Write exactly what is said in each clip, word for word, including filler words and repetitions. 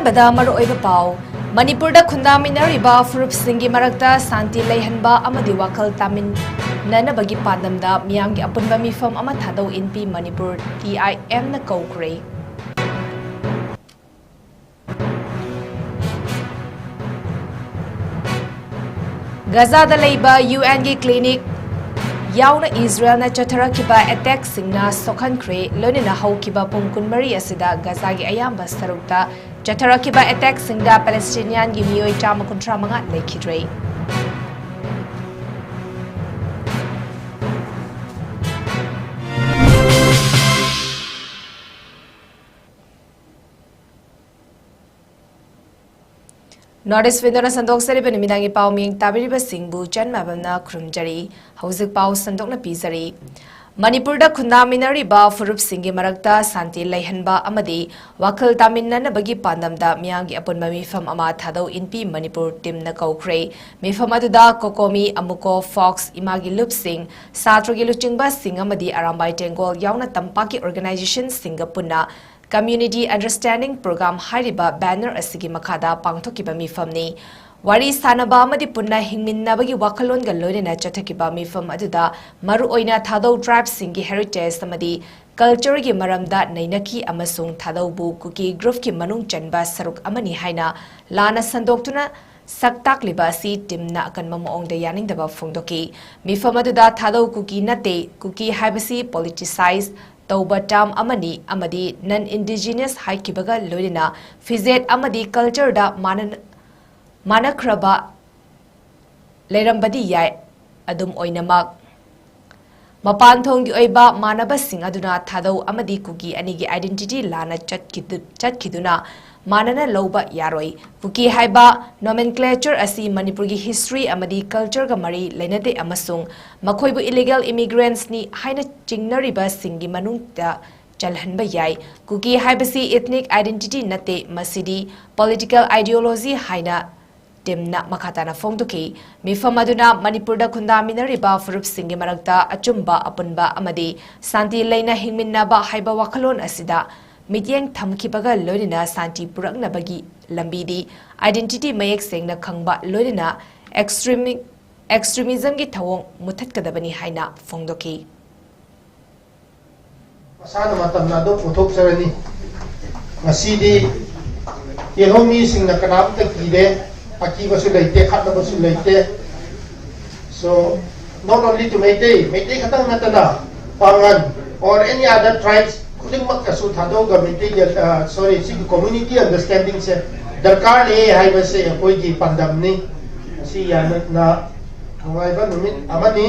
ꯄꯗ ꯃꯔꯨꯑꯣꯏꯕ ꯄꯥꯎ꯫ ꯃꯅꯤꯄꯨꯔꯗ ꯈꯨꯟꯗꯥꯃꯤꯟꯅꯔꯤꯕ ꯐꯨꯔꯨꯞꯁꯤꯡꯒꯤ ꯃꯔꯛꯇ ꯁꯥꯟꯇꯤ ꯂꯩꯍꯟꯕ ꯑꯃꯗꯤ ꯋꯥꯈꯜ ꯇꯥꯃꯤꯟꯅꯅꯕꯒꯤ ꯄꯥꯟꯗꯝꯗ ꯃꯤꯌꯥꯝꯒꯤ ꯑꯄꯨꯟꯕ ꯃꯤꯐꯝ ꯑꯃ ꯊꯥꯗꯧ ꯏꯟꯄꯤ ꯃꯅꯤꯄꯨꯔ ꯇꯤ ꯑꯥꯏ ꯑꯦꯝꯅ ꯀꯧꯈ꯭ꯔꯦ꯫ ꯒꯖꯥꯗ ꯂꯩꯕ ꯌꯨ ꯑꯦꯟꯒꯤ ꯀ꯭ꯂꯤꯅꯤꯛ ꯌꯥꯎꯅ ꯏꯖꯔꯦꯜꯅ ꯆꯠꯊꯔꯛꯈꯤꯕ ꯑꯦꯇꯦꯛꯁꯤꯡꯅ ꯁꯣꯛꯍꯟꯈ꯭ꯔꯦ꯫ ꯂꯣꯏꯅꯅ ꯍꯧꯈꯤꯕ ꯄꯨꯡ ꯀꯨꯟꯃꯔꯤ ꯑꯁꯤꯗ ꯒꯖꯥꯒꯤ ꯑꯌꯥꯝꯕ ꯁꯔꯨꯛꯇ ꯆꯠꯊꯔꯛꯈꯤꯕ ꯑꯦꯇꯦꯛꯁꯤꯡꯗ ꯄꯦꯂꯦꯁꯇꯤꯅꯤꯌꯥꯟꯒꯤ ꯃꯤꯑꯣꯏ ꯆꯥꯝꯃ ꯀꯨꯟꯊ꯭ꯔꯥ ꯃꯉꯥ ꯂꯩꯈꯤꯗ꯭ꯔꯦ꯫ ꯅꯣꯔꯠ ꯏꯁ ꯋꯤꯟꯗꯣꯅ ꯁꯟꯗꯣꯛꯆꯔꯤꯕ ꯅꯨꯃꯤꯗꯥꯡꯒꯤ ꯄꯥꯎ ꯃꯤꯡ ꯇꯥꯕꯤꯔꯤꯕꯁꯤꯡꯕꯨ ꯆꯟ ꯃꯥꯏꯕꯝꯅ ꯈꯨꯔꯨꯝꯖꯔꯤ꯫ ꯍꯧꯖꯤꯛ ꯄꯥꯎ ꯁꯟꯗꯣꯛꯅ ꯄꯤꯖꯔꯤ꯫ ꯃꯅꯤꯄꯨꯔꯗ ꯈꯨꯟꯗꯥꯃꯤꯟꯅꯔꯤꯕ ꯐꯨꯔꯨꯞꯁꯤꯡꯒꯤ ꯃꯔꯛꯇ ꯁꯥꯟꯇꯤ ꯂꯩꯍꯟꯕ ꯑꯃꯗꯤ ꯋꯥꯈꯜ ꯇꯥꯃꯤꯟꯅꯅꯕꯒꯤ ꯄꯥꯟꯗꯝꯗ ꯃꯤꯌꯥꯝꯒꯤ ꯑꯄꯨꯟꯕ ꯃꯤꯐꯝ ꯑꯃ ꯊꯥꯗꯧ ꯏꯟꯄꯤ ꯃꯅꯤꯄꯨꯔ ꯇꯤꯝꯅ ꯀꯧꯈ꯭ꯔꯦ꯫ ꯃꯤꯐꯝ ꯑꯗꯨꯗ ꯀꯣꯀꯣꯃꯤ, ꯑꯃꯨꯀꯣ, ꯐꯣꯛꯁ, ꯏꯃꯥꯒꯤ ꯂꯨꯞꯁꯤꯡ, ꯁꯥꯇ꯭ꯔꯒꯤ ꯂꯨꯆꯤꯡꯕꯁꯤꯡ ꯑꯃꯗꯤ ꯑꯔꯥꯝꯕꯥꯏ ꯇꯦꯡꯒꯣꯜ ꯌꯥꯎꯅ ꯇꯝꯄꯥꯛꯀꯤ ꯑꯣꯔꯒꯅꯥꯏꯖꯦꯁꯟꯁꯤꯡꯒ ꯄꯨꯟꯅ Community Understanding Program ꯍꯥꯏꯔꯤꯕ ꯕꯦꯅꯔ ꯑꯁꯤꯒꯤ ꯃꯈꯥꯗ ꯄꯥꯡꯊꯣꯛꯈꯤꯕ ꯃꯤꯐꯝꯅꯤ꯫ ꯋꯥꯔꯤ ꯁꯥꯅꯕ ꯑꯃꯗꯤ ꯄꯨꯟꯅ ꯍꯤꯡꯃꯤꯟꯅꯕꯒꯤ ꯋꯥꯈꯜꯂꯣꯟꯒ ꯂꯣꯏꯅꯅ ꯆꯠꯊꯈꯤꯕ ꯃꯤꯐꯝ ꯑꯗꯨꯗ ꯃꯔꯨꯑꯣꯏꯅ ꯊꯥꯗꯧ ꯇ꯭ꯔꯥꯏꯕꯁꯤꯡꯒꯤ ꯍꯦꯔꯤꯇꯦꯖ ꯑꯃꯗꯤ ꯀꯜꯆꯔꯒꯤ ꯃꯔꯝꯗ ꯅꯩꯅꯈꯤ ꯑꯃꯁꯨꯡ ꯊꯥꯗꯧꯕꯨ ꯀꯨꯀꯤ ꯒ꯭ꯔꯨꯞꯀꯤ ꯃꯅꯨꯡ ꯆꯟꯕ ꯁꯔꯨꯛ ꯑꯃꯅꯤ ꯍꯥꯏꯅ ꯂꯥꯟꯅ ꯁꯟꯗꯣꯛꯇꯨꯅ ꯁꯛ ꯇꯥꯛꯂꯤꯕ ꯑꯁꯤ ꯇꯤꯝꯅ ꯑꯀꯟꯕ ꯃꯑꯣꯡꯗ ꯌꯥꯅꯤꯡꯗꯕ ꯐꯣꯡꯗꯣꯛꯈꯤ꯫ ꯃꯤꯐꯝ ꯑꯗꯨꯗ ꯊꯥꯗꯧ ꯀꯨꯀꯤ ꯅꯠꯇꯦ, ꯀꯨꯀꯤ ꯍꯥꯏꯕꯁꯤ ꯄꯣꯂꯤꯇꯤꯁꯥꯏꯖ ꯇꯧꯕ ꯇꯥꯔꯝ ꯑꯃꯅꯤ ꯑꯃꯗꯤ ꯅꯟ ꯏꯟꯗꯤꯖꯤꯅꯁ ꯍꯥꯏꯈꯤꯕꯒ ꯂꯣꯏꯅꯅ ꯐꯤꯖꯦꯠ ꯑꯃꯗꯤ ꯀꯜꯆꯔꯗ ꯃꯥꯟꯅ-, ꯃꯥꯟꯅꯈ꯭ꯔꯕ ꯂꯩꯔꯝꯕꯗꯤ ꯌꯥꯏ꯫ ꯑꯗꯨꯝ ꯑꯣꯏꯅꯃꯛ, ꯃꯄꯥꯟ ꯊꯣꯡꯒꯤ ꯑꯣꯏꯕ ꯃꯥꯟꯅꯕꯁꯤꯡ ꯑꯗꯨꯅ ꯊꯥꯗꯧ ꯑꯃꯗꯤ ꯀꯨꯀꯤ ꯑꯅꯤꯒꯤ ꯑꯥꯏꯗꯦꯟꯇꯤꯇꯤ ꯂꯥꯟꯅ ꯆꯠꯈꯤꯗꯨ-, ꯆꯠꯈꯤꯗꯨꯅ ꯃꯥꯟꯅꯅ ꯂꯧꯕ ꯌꯥꯔꯣꯏ꯫ ꯀꯨꯀꯤ ꯍꯥꯏꯕ ꯅꯣꯃꯦꯟꯀ꯭ꯂꯦꯆꯔ ꯑꯁꯤ ꯃꯅꯤꯄꯨꯔꯒꯤ ꯍꯤꯁꯇ꯭ꯔꯤ ꯑꯃꯗꯤ ꯀꯜꯆꯔꯒ ꯃꯔꯤ ꯂꯩꯅꯗꯦ ꯑꯃꯁꯨꯡ ꯃꯈꯣꯏꯕꯨ ꯏꯂꯤꯒꯦꯜ ꯏꯃꯤꯒ꯭ꯔꯦꯟꯠꯁꯅꯤ ꯍꯥꯏꯅ ꯆꯤꯡꯅꯔꯤꯕꯁꯤꯡꯒꯤ ꯃꯅꯨꯡꯗ ꯆꯜꯍꯟꯕ ꯌꯥꯏ꯫ ꯀꯨꯀꯤ ꯍꯥꯏꯕꯁꯤ ꯏꯊꯅꯤꯛ ꯑꯥꯏꯗꯦꯟꯇꯤꯇꯤ ꯅꯠꯇꯦ, ꯃꯁꯤꯗꯤ ꯄꯣꯂꯤꯇꯤꯀꯦꯜ ꯑꯥꯏꯗꯤꯌꯣꯂꯣꯖꯤ ꯍꯥꯏꯅ ꯇꯤꯝꯅ ꯃꯈꯥ ꯇꯥꯅ ꯐꯣꯡꯗꯣꯛꯈꯤ꯫ ꯃꯤꯐꯝ ꯑꯗꯨꯅ ꯃꯅꯤꯄꯨꯔꯗ ꯈꯨꯟꯗꯥꯃꯤꯟꯅꯔꯤꯕ ꯐꯨꯔꯨꯞꯁꯤꯡꯒꯤ ꯃꯔꯛꯇ ꯑꯆꯨꯝꯕ, ꯑꯄꯨꯟꯕ ꯑꯃꯗꯤ ꯁꯥꯟꯇꯤ ꯂꯩꯅ ꯍꯤꯡꯃꯤꯟꯅꯕ ꯍꯥꯏꯕ ꯋꯥꯈꯜꯂꯣꯟ ꯑꯁꯤꯗ ꯃꯤꯠꯌꯦꯡ ꯊꯝꯈꯤꯕꯒ ꯂꯣꯏꯅꯅ ꯁꯥꯟꯇꯤ ꯄꯨꯔꯛꯅꯕꯒꯤ ꯂꯝꯕꯤꯗꯤ identity ꯃꯌꯦꯛ ꯁꯦꯡꯅ ꯈꯪꯕ ꯂꯣꯏꯅꯅ extremi-, extremismꯒꯤ ꯊꯧꯑꯣꯡ ꯃꯨꯊꯠꯀꯗꯕꯅꯤ ꯍꯥꯏꯅ ꯐꯣꯡꯗꯣꯛꯈꯤ꯫ ꯃꯁꯥꯅ ꯃꯇꯝꯅ ꯑꯗꯨꯝ ꯄꯨꯊꯣꯛꯆꯔꯅꯤ꯫ ꯉꯁꯤꯗꯤ ꯌꯦꯜꯍꯧꯃꯤꯁꯤꯡꯅ ꯀꯅꯥꯝꯇ ꯀꯤꯔꯦ, ꯑꯀꯤꯕꯁꯨ ꯂꯩꯇꯦ, ꯈꯠꯅꯕꯁꯨ ꯂꯩꯇꯦ꯫ So, not only to Meitei, Meitei ꯈꯛꯇꯪ ꯅꯠꯇꯅ ꯄꯥꯉꯟ or any other tribes ꯈꯨꯗꯤꯡꯃꯛꯇꯁꯨ ꯊꯥꯗꯣꯛꯑꯒ ꯃꯩꯇꯩꯒꯤ, ꯑ, sorry, ꯁꯤꯒꯤ community understandingꯁꯦ ꯗꯔꯀꯥꯔ ꯂꯩ ꯍꯥꯏꯕꯁꯦ ꯑꯩꯈꯣꯏꯒꯤ ꯄꯥꯟꯗꯝꯅꯤ꯫ ꯃꯁꯤ ꯌꯥꯝꯅ ꯅꯨꯡꯉꯥꯏꯕ ꯅꯨꯃꯤꯠ ꯑꯃꯅꯤ꯫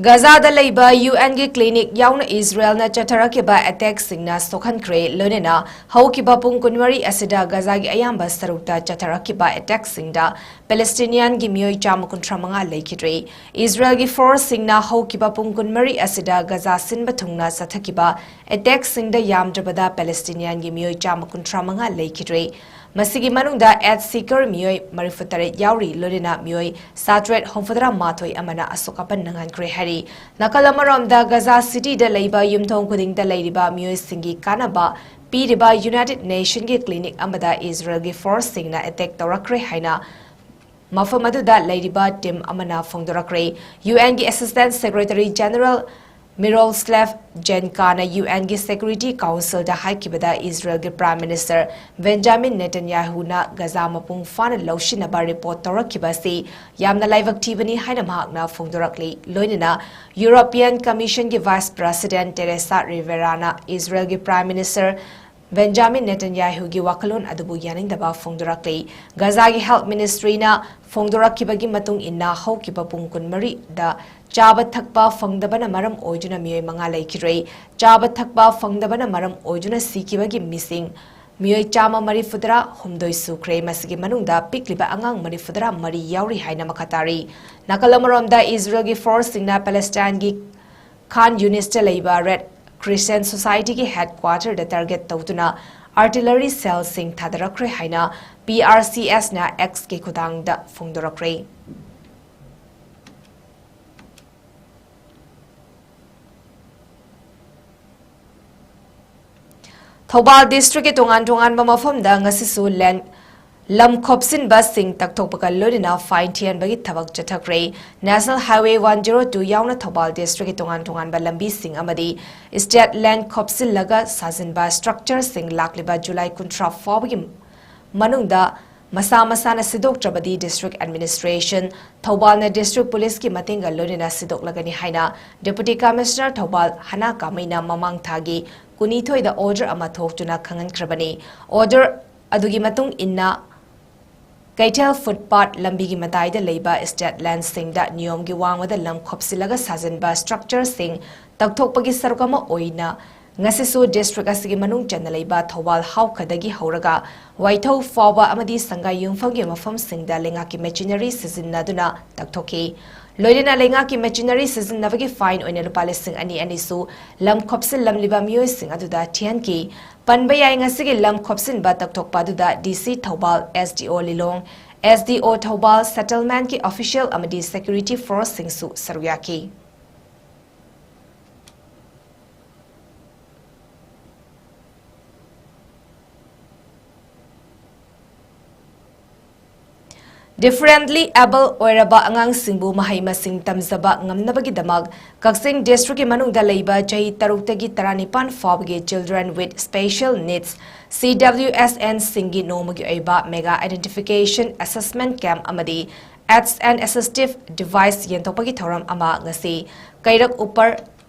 ꯒꯖꯥꯗ ꯂꯩꯕ UNꯒꯤ clinic ꯌꯥꯎꯅ ꯏꯖꯔꯦꯜꯅ ꯆꯠꯊꯔꯛꯈꯤꯕ attackꯁꯤꯡꯅ ꯁꯣꯛꯍꯟꯈ꯭ꯔꯦ, ꯂꯣꯏꯅꯅ ꯍꯧꯈꯤꯕ ꯄꯨꯡ ꯀꯨꯟꯃꯔꯤ ꯑꯁꯤꯗ ꯒꯖꯥꯒꯤ ꯑꯌꯥꯝꯕ ꯁꯔꯨꯛꯇ ꯆꯠꯊꯔꯛꯈꯤꯕ attackꯁꯤꯡꯗ Palestinianꯒꯤ ꯃꯤꯑꯣꯏ ꯆꯥꯝꯃ ꯀꯨꯟꯊ꯭ꯔꯥ ꯃꯉꯥ ꯂꯩꯈꯤꯗ꯭ꯔꯦ꯫ ꯏꯖꯔꯦꯜꯒꯤ forceꯁꯤꯡꯅ ꯍꯧꯈꯤꯕ ꯄꯨꯡ ꯀꯨꯟꯃꯔꯤ ꯑꯁꯤꯗ ꯒꯖꯥ ꯁꯤꯟꯕ ꯊꯨꯡꯅ ꯆꯠꯊꯈꯤꯕ attackꯁꯤꯡꯗ ꯌꯥꯝꯗ꯭ꯔꯕꯗ Palestinianꯒꯤ ꯃꯤꯑꯣꯏ ꯆꯥꯝꯃ ꯀꯨꯟꯊ꯭ꯔꯥ ꯃꯉꯥ ꯂꯩꯈꯤꯗ꯭ꯔꯦ꯫ ꯃꯁꯤꯒꯤ ꯃꯅꯨꯡꯗ aid seeker ꯃꯤꯑꯣꯏ ꯃꯔꯤꯐꯨ ꯇꯔꯦꯠ ꯌꯥꯎꯔꯤ, ꯂꯣꯏꯅꯅ ꯃꯤꯑꯣꯏ ꯆꯥꯇ꯭ꯔꯦꯠ ꯍꯨꯝꯐꯨꯇꯔꯥ ꯃꯥꯊꯣꯏ ꯑꯃꯅ ꯑꯁꯣꯛ ꯑꯄꯟ ꯅꯪꯍꯟꯈ꯭ꯔꯦ ꯍꯥꯏꯔꯤ꯫ ꯅꯥꯀꯜ ꯑꯃꯔꯣꯝꯗ, ꯒꯖꯥ ꯁꯤꯇꯤꯗ ꯂꯩꯕ ꯌꯨꯝꯊꯣꯡ ꯈꯨꯗꯤꯡꯗ ꯂꯩꯔꯤꯕ ꯃꯤꯑꯣꯏꯁꯤꯡꯒꯤ ꯀꯥꯟꯅꯕ ꯄꯤꯔꯤꯕ United Nationꯒꯤ clinic ꯑꯃꯗ ꯏꯖꯔꯦꯜꯒꯤ forceꯁꯤꯡꯅ attack ꯇꯧꯔꯛꯈ꯭ꯔꯦ ꯍꯥꯏꯅ ꯃꯐꯝ ꯑꯗꯨꯗ ꯂꯩꯔꯤꯕ team ꯑꯃꯅ ꯐꯣꯡꯗꯣꯔꯛꯈ꯭ꯔꯦ꯫ UNꯒꯤ Assistant Secretary General Miroslav Jenkaꯅ UNꯒꯤ Security Councilꯗ ꯍꯥꯏꯈꯤꯕꯗ, ꯏꯖꯔꯦꯜꯒꯤ Prime Minister Benjamin Netanyahuꯅ ꯒꯖꯥ ꯃꯄꯨꯡ ꯐꯥꯅ ꯂꯧꯁꯤꯟꯅꯕ report ꯇꯧꯔꯛꯈꯤꯕ ꯑꯁꯤ ꯌꯥꯝꯅ ꯂꯥꯏꯕꯛ ꯊꯤꯕꯅꯤ ꯍꯥꯏꯅ ꯃꯍꯥꯛꯅ ꯐꯣꯡꯗꯣꯔꯛꯂꯤ꯫ ꯂꯣꯏꯅꯅ European Commissionꯒꯤ Vice President Teresa Riverana ꯏꯖꯔꯦꯜꯒꯤ Prime Minister Benjamin Netanyahuꯒꯤ ꯋꯥꯈꯜꯂꯣꯟ ꯑꯗꯨꯕꯨ ꯌꯥꯅꯤꯡꯗꯕ ꯐꯣꯡꯗꯣꯔꯛꯂꯤ꯫ ꯒꯖꯥꯒꯤ Health Ministryꯅ ꯐꯣꯡꯗꯣꯔꯛꯈꯤꯕꯒꯤ ꯃꯇꯨꯡ ꯏꯟꯅ, ꯍꯧꯈꯤꯕ ꯄꯨꯡ ꯀꯨꯟꯃꯔꯤꯗ ꯆꯥꯕ ꯊꯛꯄ ꯐꯪꯗꯕꯅ ꯃꯔꯝ ꯑꯣꯏꯗꯨꯅ ꯃꯤꯑꯣꯏ ꯃꯉꯥ ꯂꯩꯈꯤꯗ꯭ꯔꯦ꯫ ꯆꯥꯕ ꯊꯛꯄ ꯐꯪꯗꯕꯅ ꯃꯔꯝ ꯑꯣꯏꯗꯨꯅ ꯁꯤꯈꯤꯕꯒꯤ ꯃꯤꯁꯤꯡ ꯃꯤꯑꯣꯏ ꯆꯥꯝꯃ ꯃꯔꯤꯐꯨꯇꯔꯥ ꯍꯨꯝꯗꯣꯏ ꯁꯨꯈ꯭ꯔꯦ꯫ ꯃꯁꯤꯒꯤ ꯃꯅꯨꯡꯗ ꯄꯤꯛꯂꯤꯕ ꯑꯉꯥꯡ ꯃꯔꯤꯐꯨꯇꯔꯥ ꯃꯔꯤ ꯌꯥꯎꯔꯤ ꯍꯥꯏꯅ ꯃꯈꯥ ꯇꯥꯔꯤ꯫ ꯅꯥꯀꯜ ꯑꯃꯔꯣꯝꯗ, ꯏꯖꯔꯦꯜꯒꯤ forceꯁꯤꯡꯅ Palestineꯒꯤ Khan Yunisꯇ ꯂꯩꯕ Red Crescent Societyꯒꯤ headquarterꯗ target ꯇꯧꯗꯨꯅ artillery shellꯁꯤꯡ ꯊꯥꯗꯔꯛꯈ꯭ꯔꯦ ꯍꯥꯏꯅ PRCSꯅ Xꯀꯤ ꯈꯨꯠꯊꯥꯡꯗ ꯐꯣꯡꯗꯣꯔꯛꯈ꯭ꯔꯦ꯫ ꯊꯧꯕꯥꯜ ꯗꯤꯁꯇ꯭ꯔꯤꯛꯀꯤ ꯇꯣꯉꯥꯟ ꯇꯣꯉꯥꯟꯕ ꯃꯐꯝꯗ ꯉꯁꯤꯁꯨ ꯂꯦꯟ ꯂꯝ ꯈꯣꯞꯆꯤꯟꯕꯁꯤꯡ ꯇꯛꯊꯣꯛꯄꯒ ꯂꯣꯏꯅꯅ ꯐꯥꯏꯟ ꯊꯤꯍꯟꯕꯒꯤ ꯊꯕꯛ ꯆꯠꯊꯈ꯭ꯔꯦ꯫ National Highway one zero two ꯌꯥꯎꯅ ꯊꯧꯕꯥꯜ ꯗꯤꯁꯇ꯭ꯔꯤꯛꯀꯤ ꯇꯣꯉꯥꯟ ꯇꯣꯉꯥꯟꯕ ꯂꯝꯕꯤꯁꯤꯡ ꯑꯃꯗꯤ ꯁ꯭ꯇꯦꯠ ꯂꯦꯟ ꯈꯣꯞꯆꯤꯜꯂꯒ ꯁꯥꯖꯤꯟꯕ ꯁ꯭ꯇ꯭ꯔꯛꯆꯔꯁꯤꯡ ꯂꯥꯛꯂꯤꯕ ꯖꯨꯂꯥꯏ ꯀꯨꯟꯊ꯭ꯔꯥ ꯐꯥꯎꯕꯒꯤ ꯃꯅꯨꯡꯗ ꯃꯁꯥ ꯃꯁꯥꯅ ꯁꯤꯗꯣꯛꯇ꯭ꯔꯕꯗꯤ ꯗꯤꯁꯇ꯭ꯔꯤꯛ ꯑꯦꯗꯃꯤꯅꯤꯁꯇ꯭ꯔꯦꯁꯟ, ꯊꯧꯕꯥꯜꯅ ꯗꯤꯁꯇ꯭ꯔꯤꯛ ꯄꯨꯂꯤꯁꯀꯤ ꯃꯇꯦꯡꯒ ꯂꯣꯏꯅꯅ ꯁꯤꯗꯣꯛꯂꯒꯅꯤ ꯍꯥꯏꯅ ꯗꯦꯄꯨꯇꯤ ꯀꯃꯤꯁꯅꯔ ꯊꯧꯕꯥꯜ ꯍꯅꯥ ꯀꯥꯃꯩꯅ ꯃꯃꯥꯡ ꯊꯥꯒꯤ ꯀꯨꯟꯅꯤꯊꯣꯏꯗ ꯑꯣꯔꯗꯔ ꯑꯃ ꯊꯣꯛꯇꯨꯅ ꯈꯪꯍꯟꯈ꯭ꯔꯕꯅꯤ꯫ ꯑꯣꯔꯗꯔ ꯑꯗꯨꯒꯤ ꯃꯇꯨꯡ ꯏꯟꯅ ꯀꯩꯊꯦꯜ ꯐꯨꯠꯄꯥꯠ ꯂꯝꯕꯤꯒꯤ ꯃꯇꯥꯏꯗ ꯂꯩꯕ ꯁ꯭ꯇꯦꯠ ꯂꯦꯟꯁꯤꯡꯗ ꯅꯤꯌꯣꯝꯒꯤ ꯋꯥꯡꯃꯗ ꯂꯝ ꯈꯣꯞꯆꯤꯜꯂꯒ ꯁꯥꯖꯤꯟꯕ ꯁ꯭ꯇ꯭ꯔꯛꯆꯔꯁꯤꯡ ꯇꯛꯊꯣꯛꯄꯒꯤ ꯁꯔꯨꯛ ꯑꯃ ꯑꯣꯏꯅ ꯉꯁꯤꯁꯨ ꯗꯤꯁꯇ꯭ꯔꯤꯛ ꯑꯁꯤꯒꯤ ꯃꯅꯨꯡ ꯆꯟꯅ ꯂꯩꯕ ꯊꯧꯕꯥꯜ ꯍꯥꯎꯈꯗꯒꯤ ꯍꯧꯔꯒ ꯋꯥꯏꯊꯧ ꯐꯥꯎꯕ ꯑꯃꯗꯤ ꯁꯪꯒꯥꯏ ꯌꯨꯝꯐꯝꯒꯤ ꯃꯐꯝꯁꯤꯡꯗ ꯂꯩꯉꯥꯛꯀꯤ ꯃꯦꯆꯤꯅꯔꯤ ꯁꯤꯖꯤꯟꯅꯗꯨꯅ ꯇꯛꯊꯣꯛꯈꯤ꯫ ꯂꯣꯏꯅꯅ ꯂꯩꯉꯥꯛꯀꯤ ꯃꯦꯆꯤꯅꯔꯤ ꯁꯤꯖꯤꯟꯅꯕꯒꯤ ꯐꯥꯏꯟ ꯑꯣꯏꯅ ꯂꯨꯄꯥ ꯂꯤꯁꯤꯡ ꯑꯅꯤ ꯑꯅꯤꯁꯨ ꯂꯝ ꯈꯣꯞꯆꯤꯜꯂꯝꯂꯤꯕ ꯃꯤꯑꯣꯏꯁꯤꯡ ꯑꯗꯨꯗ ꯊꯤꯍꯟꯈꯤ꯫ ꯄꯟꯕ ꯌꯥꯏ, ꯉꯁꯤꯒꯤ ꯂꯝ ꯈꯣꯞꯆꯤꯟꯕ ꯇꯛꯊꯣꯛꯄ ꯑꯗꯨꯗ ꯗꯤ ꯁꯤ ꯊꯧꯕꯥꯜ, ꯑꯦꯁ ꯗꯤ ꯑꯣ ꯂꯤꯂꯣꯡ, ꯑꯦꯁ ꯗꯤ ꯑꯣ ꯊꯧꯕꯥꯜ, ꯁꯦꯇꯜꯃꯦꯟꯠꯀꯤ ꯑꯣꯐꯤꯁꯤꯌꯦꯜ ꯑꯃꯗꯤ ꯁꯦꯀ꯭ꯌꯨꯔꯤꯇꯤ ꯐꯣꯔꯁꯁꯤꯡꯁꯨ ꯁꯔꯨꯛ ꯌꯥꯈꯤ꯫ Differently abled ꯑꯣꯏꯔꯕ ꯑꯉꯥꯡꯁꯤꯡꯕꯨ ꯃꯍꯩ ꯃꯁꯤꯡ ꯇꯝꯖꯕ ꯉꯝꯅꯕꯒꯤꯗꯃꯛ ꯀꯛꯆꯤꯡ ꯗꯤꯁꯇ꯭ꯔꯤꯛꯀꯤ ꯃꯅꯨꯡꯗ ꯂꯩꯕ ꯆꯍꯤ ꯇꯔꯨꯛꯇꯒꯤ ꯇꯔꯥꯅꯤꯄꯥꯟ ꯐꯥꯎꯕꯒꯤ Children with Special Needs, C W S N, ꯁꯤꯡꯒꯤ ꯅꯣꯡꯃꯒꯤ ꯑꯣꯏꯕ Mega Identification Assessment Camp ꯑꯃꯗꯤ Aids and Assistive Device ꯌꯦꯟꯊꯣꯛꯄꯒꯤ ꯊꯧꯔꯝ ꯑꯃ ꯉꯁꯤ ꯀꯩꯔꯛ ꯎꯄꯔ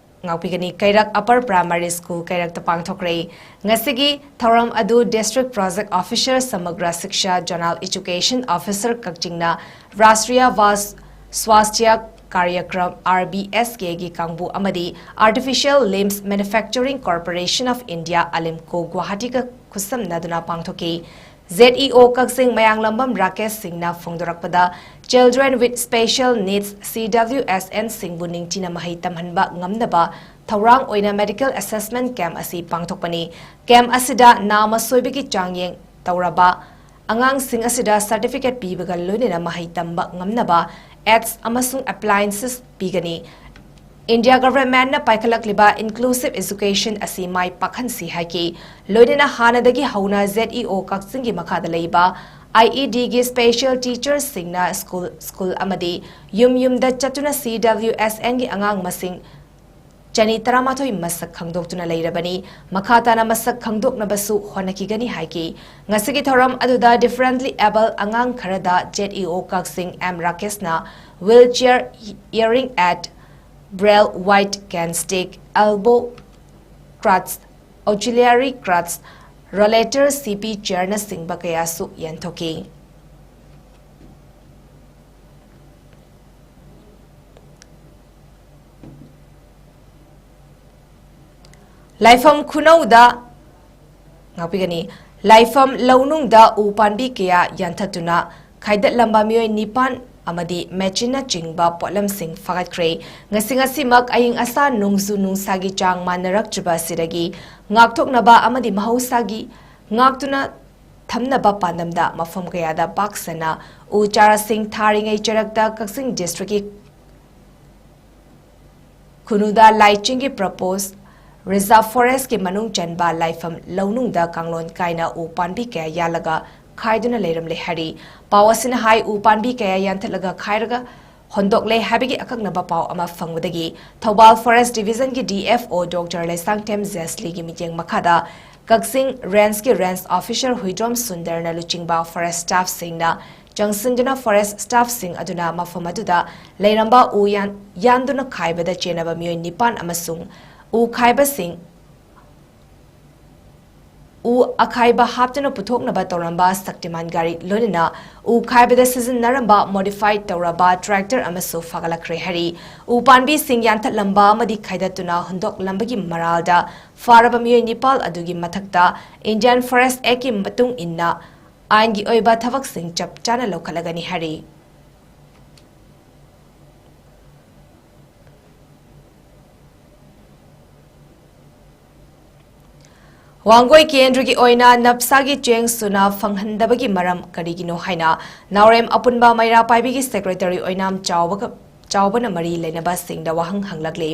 ꯉꯥꯛꯄꯤꯒꯅꯤ꯫ ꯀꯩꯔꯛ Upper Primary School ꯀꯩꯔꯛꯇ ꯄꯥꯡꯊꯣꯛꯈ꯭ꯔꯦ꯫ ꯉꯁꯤꯒꯤ ꯊꯧꯔꯝ ꯑꯗꯨ District Project Officer, Samagra Shiksha, Zonal Education Officer ꯀꯛꯆꯤꯡꯅ ꯔꯥꯁꯇ꯭ꯔꯤꯌꯥ ꯚꯥꯁ ꯁ꯭ꯋꯥꯁꯊ꯭ꯌ ꯀꯥꯔꯌꯀ꯭ꯔꯝ, R B S K, ꯒꯤ ꯀꯥꯡꯕꯨ ꯑꯃꯗꯤ Artificial Limbs Manufacturing Corporation of India, ALIMCO, ꯒꯨꯋꯥꯍꯥꯇꯤꯒ ꯈꯨꯠꯁꯝꯅꯗꯨꯅ ꯄꯥꯡꯊꯣꯛꯈꯤ꯫ Z E O ꯀꯛꯆꯤꯡ ꯃꯌꯥꯡꯂꯝꯕꯝ ꯔꯥꯀꯦꯁ ꯁꯤꯡꯅ ꯐꯣꯡꯗꯣꯔꯛꯄꯗ, Children with Special Needs, C W S N, ꯁꯤꯡꯕꯨ ꯅꯤꯡꯊꯤꯅ ꯃꯍꯩ ꯇꯝꯍꯟꯕ ꯉꯝꯅꯕ ꯊꯧꯔꯥꯡ ꯑꯣꯏꯅ medical assessment camp ꯑꯁꯤ ꯄꯥꯡꯊꯣꯛꯄꯅꯤ꯫ Camp ꯑꯁꯤꯗ ꯅꯥꯃ ꯁꯣꯏꯕꯒꯤ ꯆꯥꯡꯌꯦꯡ ꯇꯧꯔꯕ ꯑꯉꯥꯡꯁꯤꯡ ꯑꯁꯤꯗ certificate ꯄꯤꯕꯒ ꯂꯣꯏꯅꯅ ꯃꯍꯩ ꯇꯝꯕ ꯉꯝꯅꯕ aids ꯑꯃꯁꯨꯡ appliances ꯄꯤꯒꯅꯤ꯫ ꯏꯟꯗꯤꯌꯥ ꯒꯚꯔꯟꯃꯦꯟꯠꯅ ꯄꯥꯏꯈꯠꯂꯛꯂꯤꯕ ꯏꯟꯀ꯭ꯂꯨꯁꯤꯚ ꯑꯦꯖꯨꯀꯦꯁꯟ ꯑꯁꯤ ꯃꯥꯏ ꯄꯥꯛꯍꯟꯁꯤ ꯍꯥꯏꯈꯤ꯫ ꯂꯣꯏꯅꯅ ꯍꯥꯟꯅꯗꯒꯤ ꯍꯧꯅ ꯖꯦꯗ ꯏ ꯑꯣ ꯀꯛꯆꯤꯡꯒꯤ ꯃꯈꯥꯗ ꯂꯩꯕ ꯑꯥꯏ ꯏ ꯗꯤꯒꯤ ꯁ꯭ꯄꯦꯁꯦꯜ ꯇꯤꯆꯔꯁꯤꯡꯅ ꯁ꯭ꯀꯨꯜ, ꯁ꯭ꯀꯨꯜ ꯑꯃꯗꯤ ꯌꯨꯝ ꯌꯨꯝꯗ ꯆꯠꯇꯨꯅ ꯁꯤ ꯗꯕ꯭ꯂ꯭ꯌꯨ ꯑꯦꯁ ꯑꯦꯟꯒꯤ ꯑꯉꯥꯡ ꯃꯁꯤꯡ ꯆꯅꯤ ꯇꯔꯥꯃꯥꯊꯣꯏ ꯃꯁꯛ ꯈꯪꯗꯣꯛꯇꯨꯅ ꯂꯩꯔꯕꯅꯤ꯫ ꯃꯈꯥ ꯇꯥꯅ ꯃꯁꯛ ꯈꯪꯗꯣꯛꯅꯕꯁꯨ ꯍꯣꯠꯅꯈꯤꯒꯅꯤ ꯍꯥꯏꯈꯤ꯫ ꯉꯁꯤꯒꯤ ꯊꯧꯔꯝ ꯑꯗꯨꯗ differently abled ꯑꯉꯥꯡ ꯈꯔꯗ ꯖꯦꯗ ꯏ ꯑꯣ ꯀꯛꯆꯤꯡ M ꯔꯥꯀꯦꯁꯅ wheelchair, earring at, braille, white can stick, elbow crutch, auxiliary crutch, rollator, ꯁꯤ ꯄꯤ ꯆꯦꯌꯔꯅꯆꯤꯡꯕ ꯀꯌꯥꯁꯨ ꯌꯦꯟꯊꯣꯛꯈꯤ꯫ ꯂꯥꯏꯐꯝ ꯈꯨꯅꯧꯗ, ꯉꯥꯛꯄꯤꯒꯅꯤ, ꯂꯥꯏꯐꯝ ꯂꯧꯅꯨꯡꯗ ꯎ ꯄꯥꯝꯕꯤ ꯀꯌꯥ ꯌꯥꯟꯊꯠꯇꯨꯅ ꯈꯥꯏꯗꯠꯂꯝꯕ ꯃꯤꯑꯣꯏ ꯅꯤꯄꯥꯟ ꯑꯃꯗꯤ ꯃꯦꯆꯤꯟꯅꯆꯤꯡꯕ ꯄꯣꯠꯂꯝꯁꯤꯡ ꯐꯥꯒꯠꯈ꯭ꯔꯦ꯫ ꯉꯁꯤ ꯉꯁꯤꯃꯛ ꯑꯏꯪ ꯑꯁꯥ ꯅꯣꯡꯖꯨ ꯅꯨꯡꯁꯥꯒꯤ ꯆꯥꯡ ꯃꯥꯟꯅꯔꯛꯇ꯭ꯔꯤꯕ ꯑꯁꯤꯗꯒꯤ ꯉꯥꯛꯊꯣꯛꯅꯕ ꯑꯃꯗꯤ ꯃꯍꯧꯁꯥꯒꯤ ꯉꯥꯛꯇꯨꯅ ꯊꯝꯅꯕ ꯄꯥꯟꯗꯝꯗ ꯃꯐꯝ ꯀꯌꯥꯗ ꯄꯥꯛ ꯁꯟꯅ ꯎ ꯆꯥꯔꯥꯁꯤꯡ ꯊꯥꯔꯤꯉꯩ ꯆꯔꯛꯇ ꯀꯛꯆꯤꯡ ꯗꯤꯁꯇ꯭ꯔꯤꯛꯀꯤ ꯈꯨꯅꯨꯗ ꯂꯥꯏꯆꯤꯡꯒꯤ ꯄ꯭ꯔꯄꯣꯁ ꯔꯤꯖꯥꯔꯚ ꯐꯣꯔꯦꯁ꯭ꯠꯀꯤ ꯃꯅꯨꯡ ꯆꯟꯕ ꯂꯥꯏꯐꯝ ꯂꯧꯅꯨꯡꯗ ꯀꯥꯡꯂꯣꯟ ꯀꯥꯏꯅ ꯎ ꯄꯥꯝꯕꯤ ꯀꯌꯥ ꯌꯥꯜꯂꯒ ꯈꯥꯏꯗꯨꯅ ꯂꯩꯔꯝꯂꯦ ꯍꯥꯏꯔꯤ꯫ ꯄꯥꯎ ꯑꯁꯤꯅ ꯍꯥꯏ, ꯎ ꯄꯥꯝꯕꯤ ꯀꯌꯥ ꯌꯥꯟꯊꯠꯂꯒ ꯈꯥꯏꯔꯒ ꯍꯣꯟꯗꯣꯛꯂꯦ ꯍꯥꯏꯕꯒꯤ ꯑꯀꯛꯅꯕ ꯄꯥꯎ ꯑꯃ ꯐꯪꯕꯗꯒꯤ ꯊꯧꯕꯥꯜ ꯐꯣꯔꯦꯁ꯭ꯠ ꯗꯤꯚꯤꯖꯟꯒꯤ D F O doctor Leishangthem ꯖꯦꯁꯂꯤꯒꯤ ꯃꯤꯠꯌꯦꯡ ꯃꯈꯥꯗ ꯀꯛꯆꯤꯡ ꯔꯦꯟꯖꯀꯤ ꯔꯦꯟꯖ ꯑꯣꯐꯤꯁꯥꯔ ꯍꯨꯏꯗ꯭ꯔꯣꯝ ꯁꯨꯟꯗꯔꯅ ꯂꯨꯆꯤꯡꯕ ꯐꯣꯔꯦꯁ꯭ꯠ ꯁ꯭ꯇꯥꯐꯁꯤꯡꯅ ꯆꯪꯁꯤꯟꯗꯨꯅ ꯐꯣꯔꯦꯁ꯭ꯠ ꯁ꯭ꯇꯥꯐꯁꯤꯡ ꯑꯗꯨꯅ ꯃꯐꯝ ꯑꯗꯨꯗ ꯂꯩꯔꯝꯕ ꯎ ꯌꯥꯟ-, ꯌꯥꯟꯗꯨꯅ ꯈꯥꯏꯕꯗ ꯆꯦꯟꯅꯕ ꯃꯤꯑꯣꯏ ꯅꯤꯄꯥꯟ ꯑꯃꯁꯨꯡ ꯎ ꯈꯥꯏꯕꯁꯤꯡ, ꯎ ꯑꯈꯥꯏꯕ ꯍꯥꯞꯇꯨꯅ ꯄꯨꯊꯣꯛꯅꯕ ꯇꯧꯔꯝꯕ ꯁꯛꯇꯤꯃꯥꯟ ꯒꯥꯔꯤ, ꯂꯣꯏꯅꯅ ꯎ ꯈꯥꯏꯕꯗ ꯁꯤꯖꯤꯟꯅꯔꯝꯕ ꯃꯣꯗꯤꯐꯥꯏꯗ ꯇꯧꯔꯕ ꯇ꯭ꯔꯦꯛꯇꯔ ꯑꯃꯁꯨ ꯐꯥꯒꯠꯂꯛꯈ꯭ꯔꯦ ꯍꯥꯏꯔꯤ꯫ ꯎ ꯄꯥꯝꯕꯤꯁꯤꯡ ꯌꯥꯟꯊꯠꯂꯝꯕ ꯑꯃꯗꯤ ꯈꯥꯏꯗꯠꯇꯨꯅ ꯍꯨꯟꯗꯣꯛꯂꯝꯕꯒꯤ ꯃꯔꯥꯜꯗ ꯐꯥꯔꯕ ꯃꯤꯑꯣꯏ ꯅꯤꯄꯥꯜ ꯑꯗꯨꯒꯤ ꯃꯊꯛꯇ ꯏꯟꯗꯤꯌꯥꯟ ꯐꯣꯔꯦꯁ꯭ꯠ ꯑꯦꯛꯀꯤ ꯃꯇꯨꯡ ꯏꯟꯅ ꯑꯥꯏꯟꯒꯤ ꯑꯣꯏꯕ ꯊꯕꯛꯁꯤꯡ ꯆꯞ ꯆꯥꯅ ꯂꯧꯈꯠꯂꯒꯅꯤ ꯍꯥꯏꯔꯤ꯫ ꯋꯥꯡꯒꯣꯏ ꯀꯦꯟꯗ꯭ꯔꯒꯤ ꯑꯣꯏꯅ ꯅꯞꯁꯥꯒꯤ ꯆꯦꯡ ꯁꯨꯅ ꯐꯪꯍꯟꯗꯕꯒꯤ ꯃꯔꯝ ꯀꯔꯤꯒꯤꯅꯣ ꯍꯥꯏꯅ ꯅꯥꯎꯔꯦꯝ ꯑꯄꯨꯟꯕ ꯃꯩꯔꯥ ꯄꯥꯏꯕꯤꯒꯤ ꯁꯦꯀ꯭ꯔꯦꯇꯔꯤ ꯑꯣꯏꯅꯥꯝ ꯆꯥꯎꯕꯒ ꯆꯥꯎꯕꯅ ꯃꯔꯤ ꯂꯩꯅꯕꯁꯤꯡꯗ ꯋꯥꯍꯪ ꯍꯪꯂꯛꯂꯤ꯫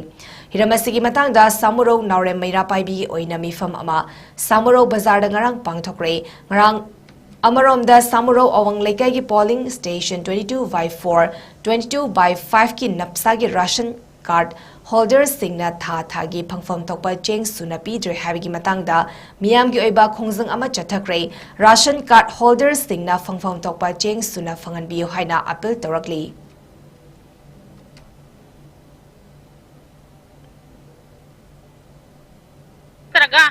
ꯍꯤꯔꯝ ꯑꯁꯤꯒꯤ ꯃꯇꯥꯡꯗ ꯁꯥꯃꯨꯔꯧ ꯅꯥꯎꯔꯦꯝ ꯃꯩꯔꯥ ꯄꯥꯏꯕꯤꯒꯤ ꯑꯣꯏꯅ ꯃꯤꯐꯝ ꯑꯃ ꯁꯥꯃꯨꯔꯧ ꯕꯖꯥꯔꯗ ꯉꯔꯥꯡ ꯄꯥꯡꯊꯣꯛꯈ꯭ꯔꯦ꯫ ꯉꯔꯥꯡ ꯑꯃꯔꯣꯝꯗ ꯁꯥꯃꯨꯔꯧ ꯑꯋꯥꯡ ꯂꯩꯀꯥꯏꯒꯤ polling station twenty two by four, twenty two by five ꯀꯤ ꯅꯞꯁꯥꯒꯤ ration card holderꯁꯤꯡꯅ ꯊꯥ ꯊꯥꯒꯤ ꯐꯪꯐꯝ ꯊꯣꯛꯄ ꯆꯦꯡ ꯁꯨꯅ ꯄꯤꯗ꯭ꯔꯦ ꯍꯥꯏꯕꯒꯤ ꯃꯇꯥꯡꯗ ꯃꯤꯌꯥꯝꯒꯤ ꯑꯣꯏꯕ ꯈꯣꯡꯖꯪ ꯑꯃ ꯆꯠꯊꯈ꯭ꯔꯦ꯫ Ration card holderꯁꯤꯡꯅ ꯐꯪꯐꯝ ꯊꯣꯛꯄ ꯆꯦꯡ ꯁꯨꯅ ꯐꯪꯍꯟꯕꯤꯌꯨ ꯍꯥꯏꯅ appeal ꯇꯧꯔꯛꯂꯤ꯫ ꯅꯠꯇ꯭ꯔꯒ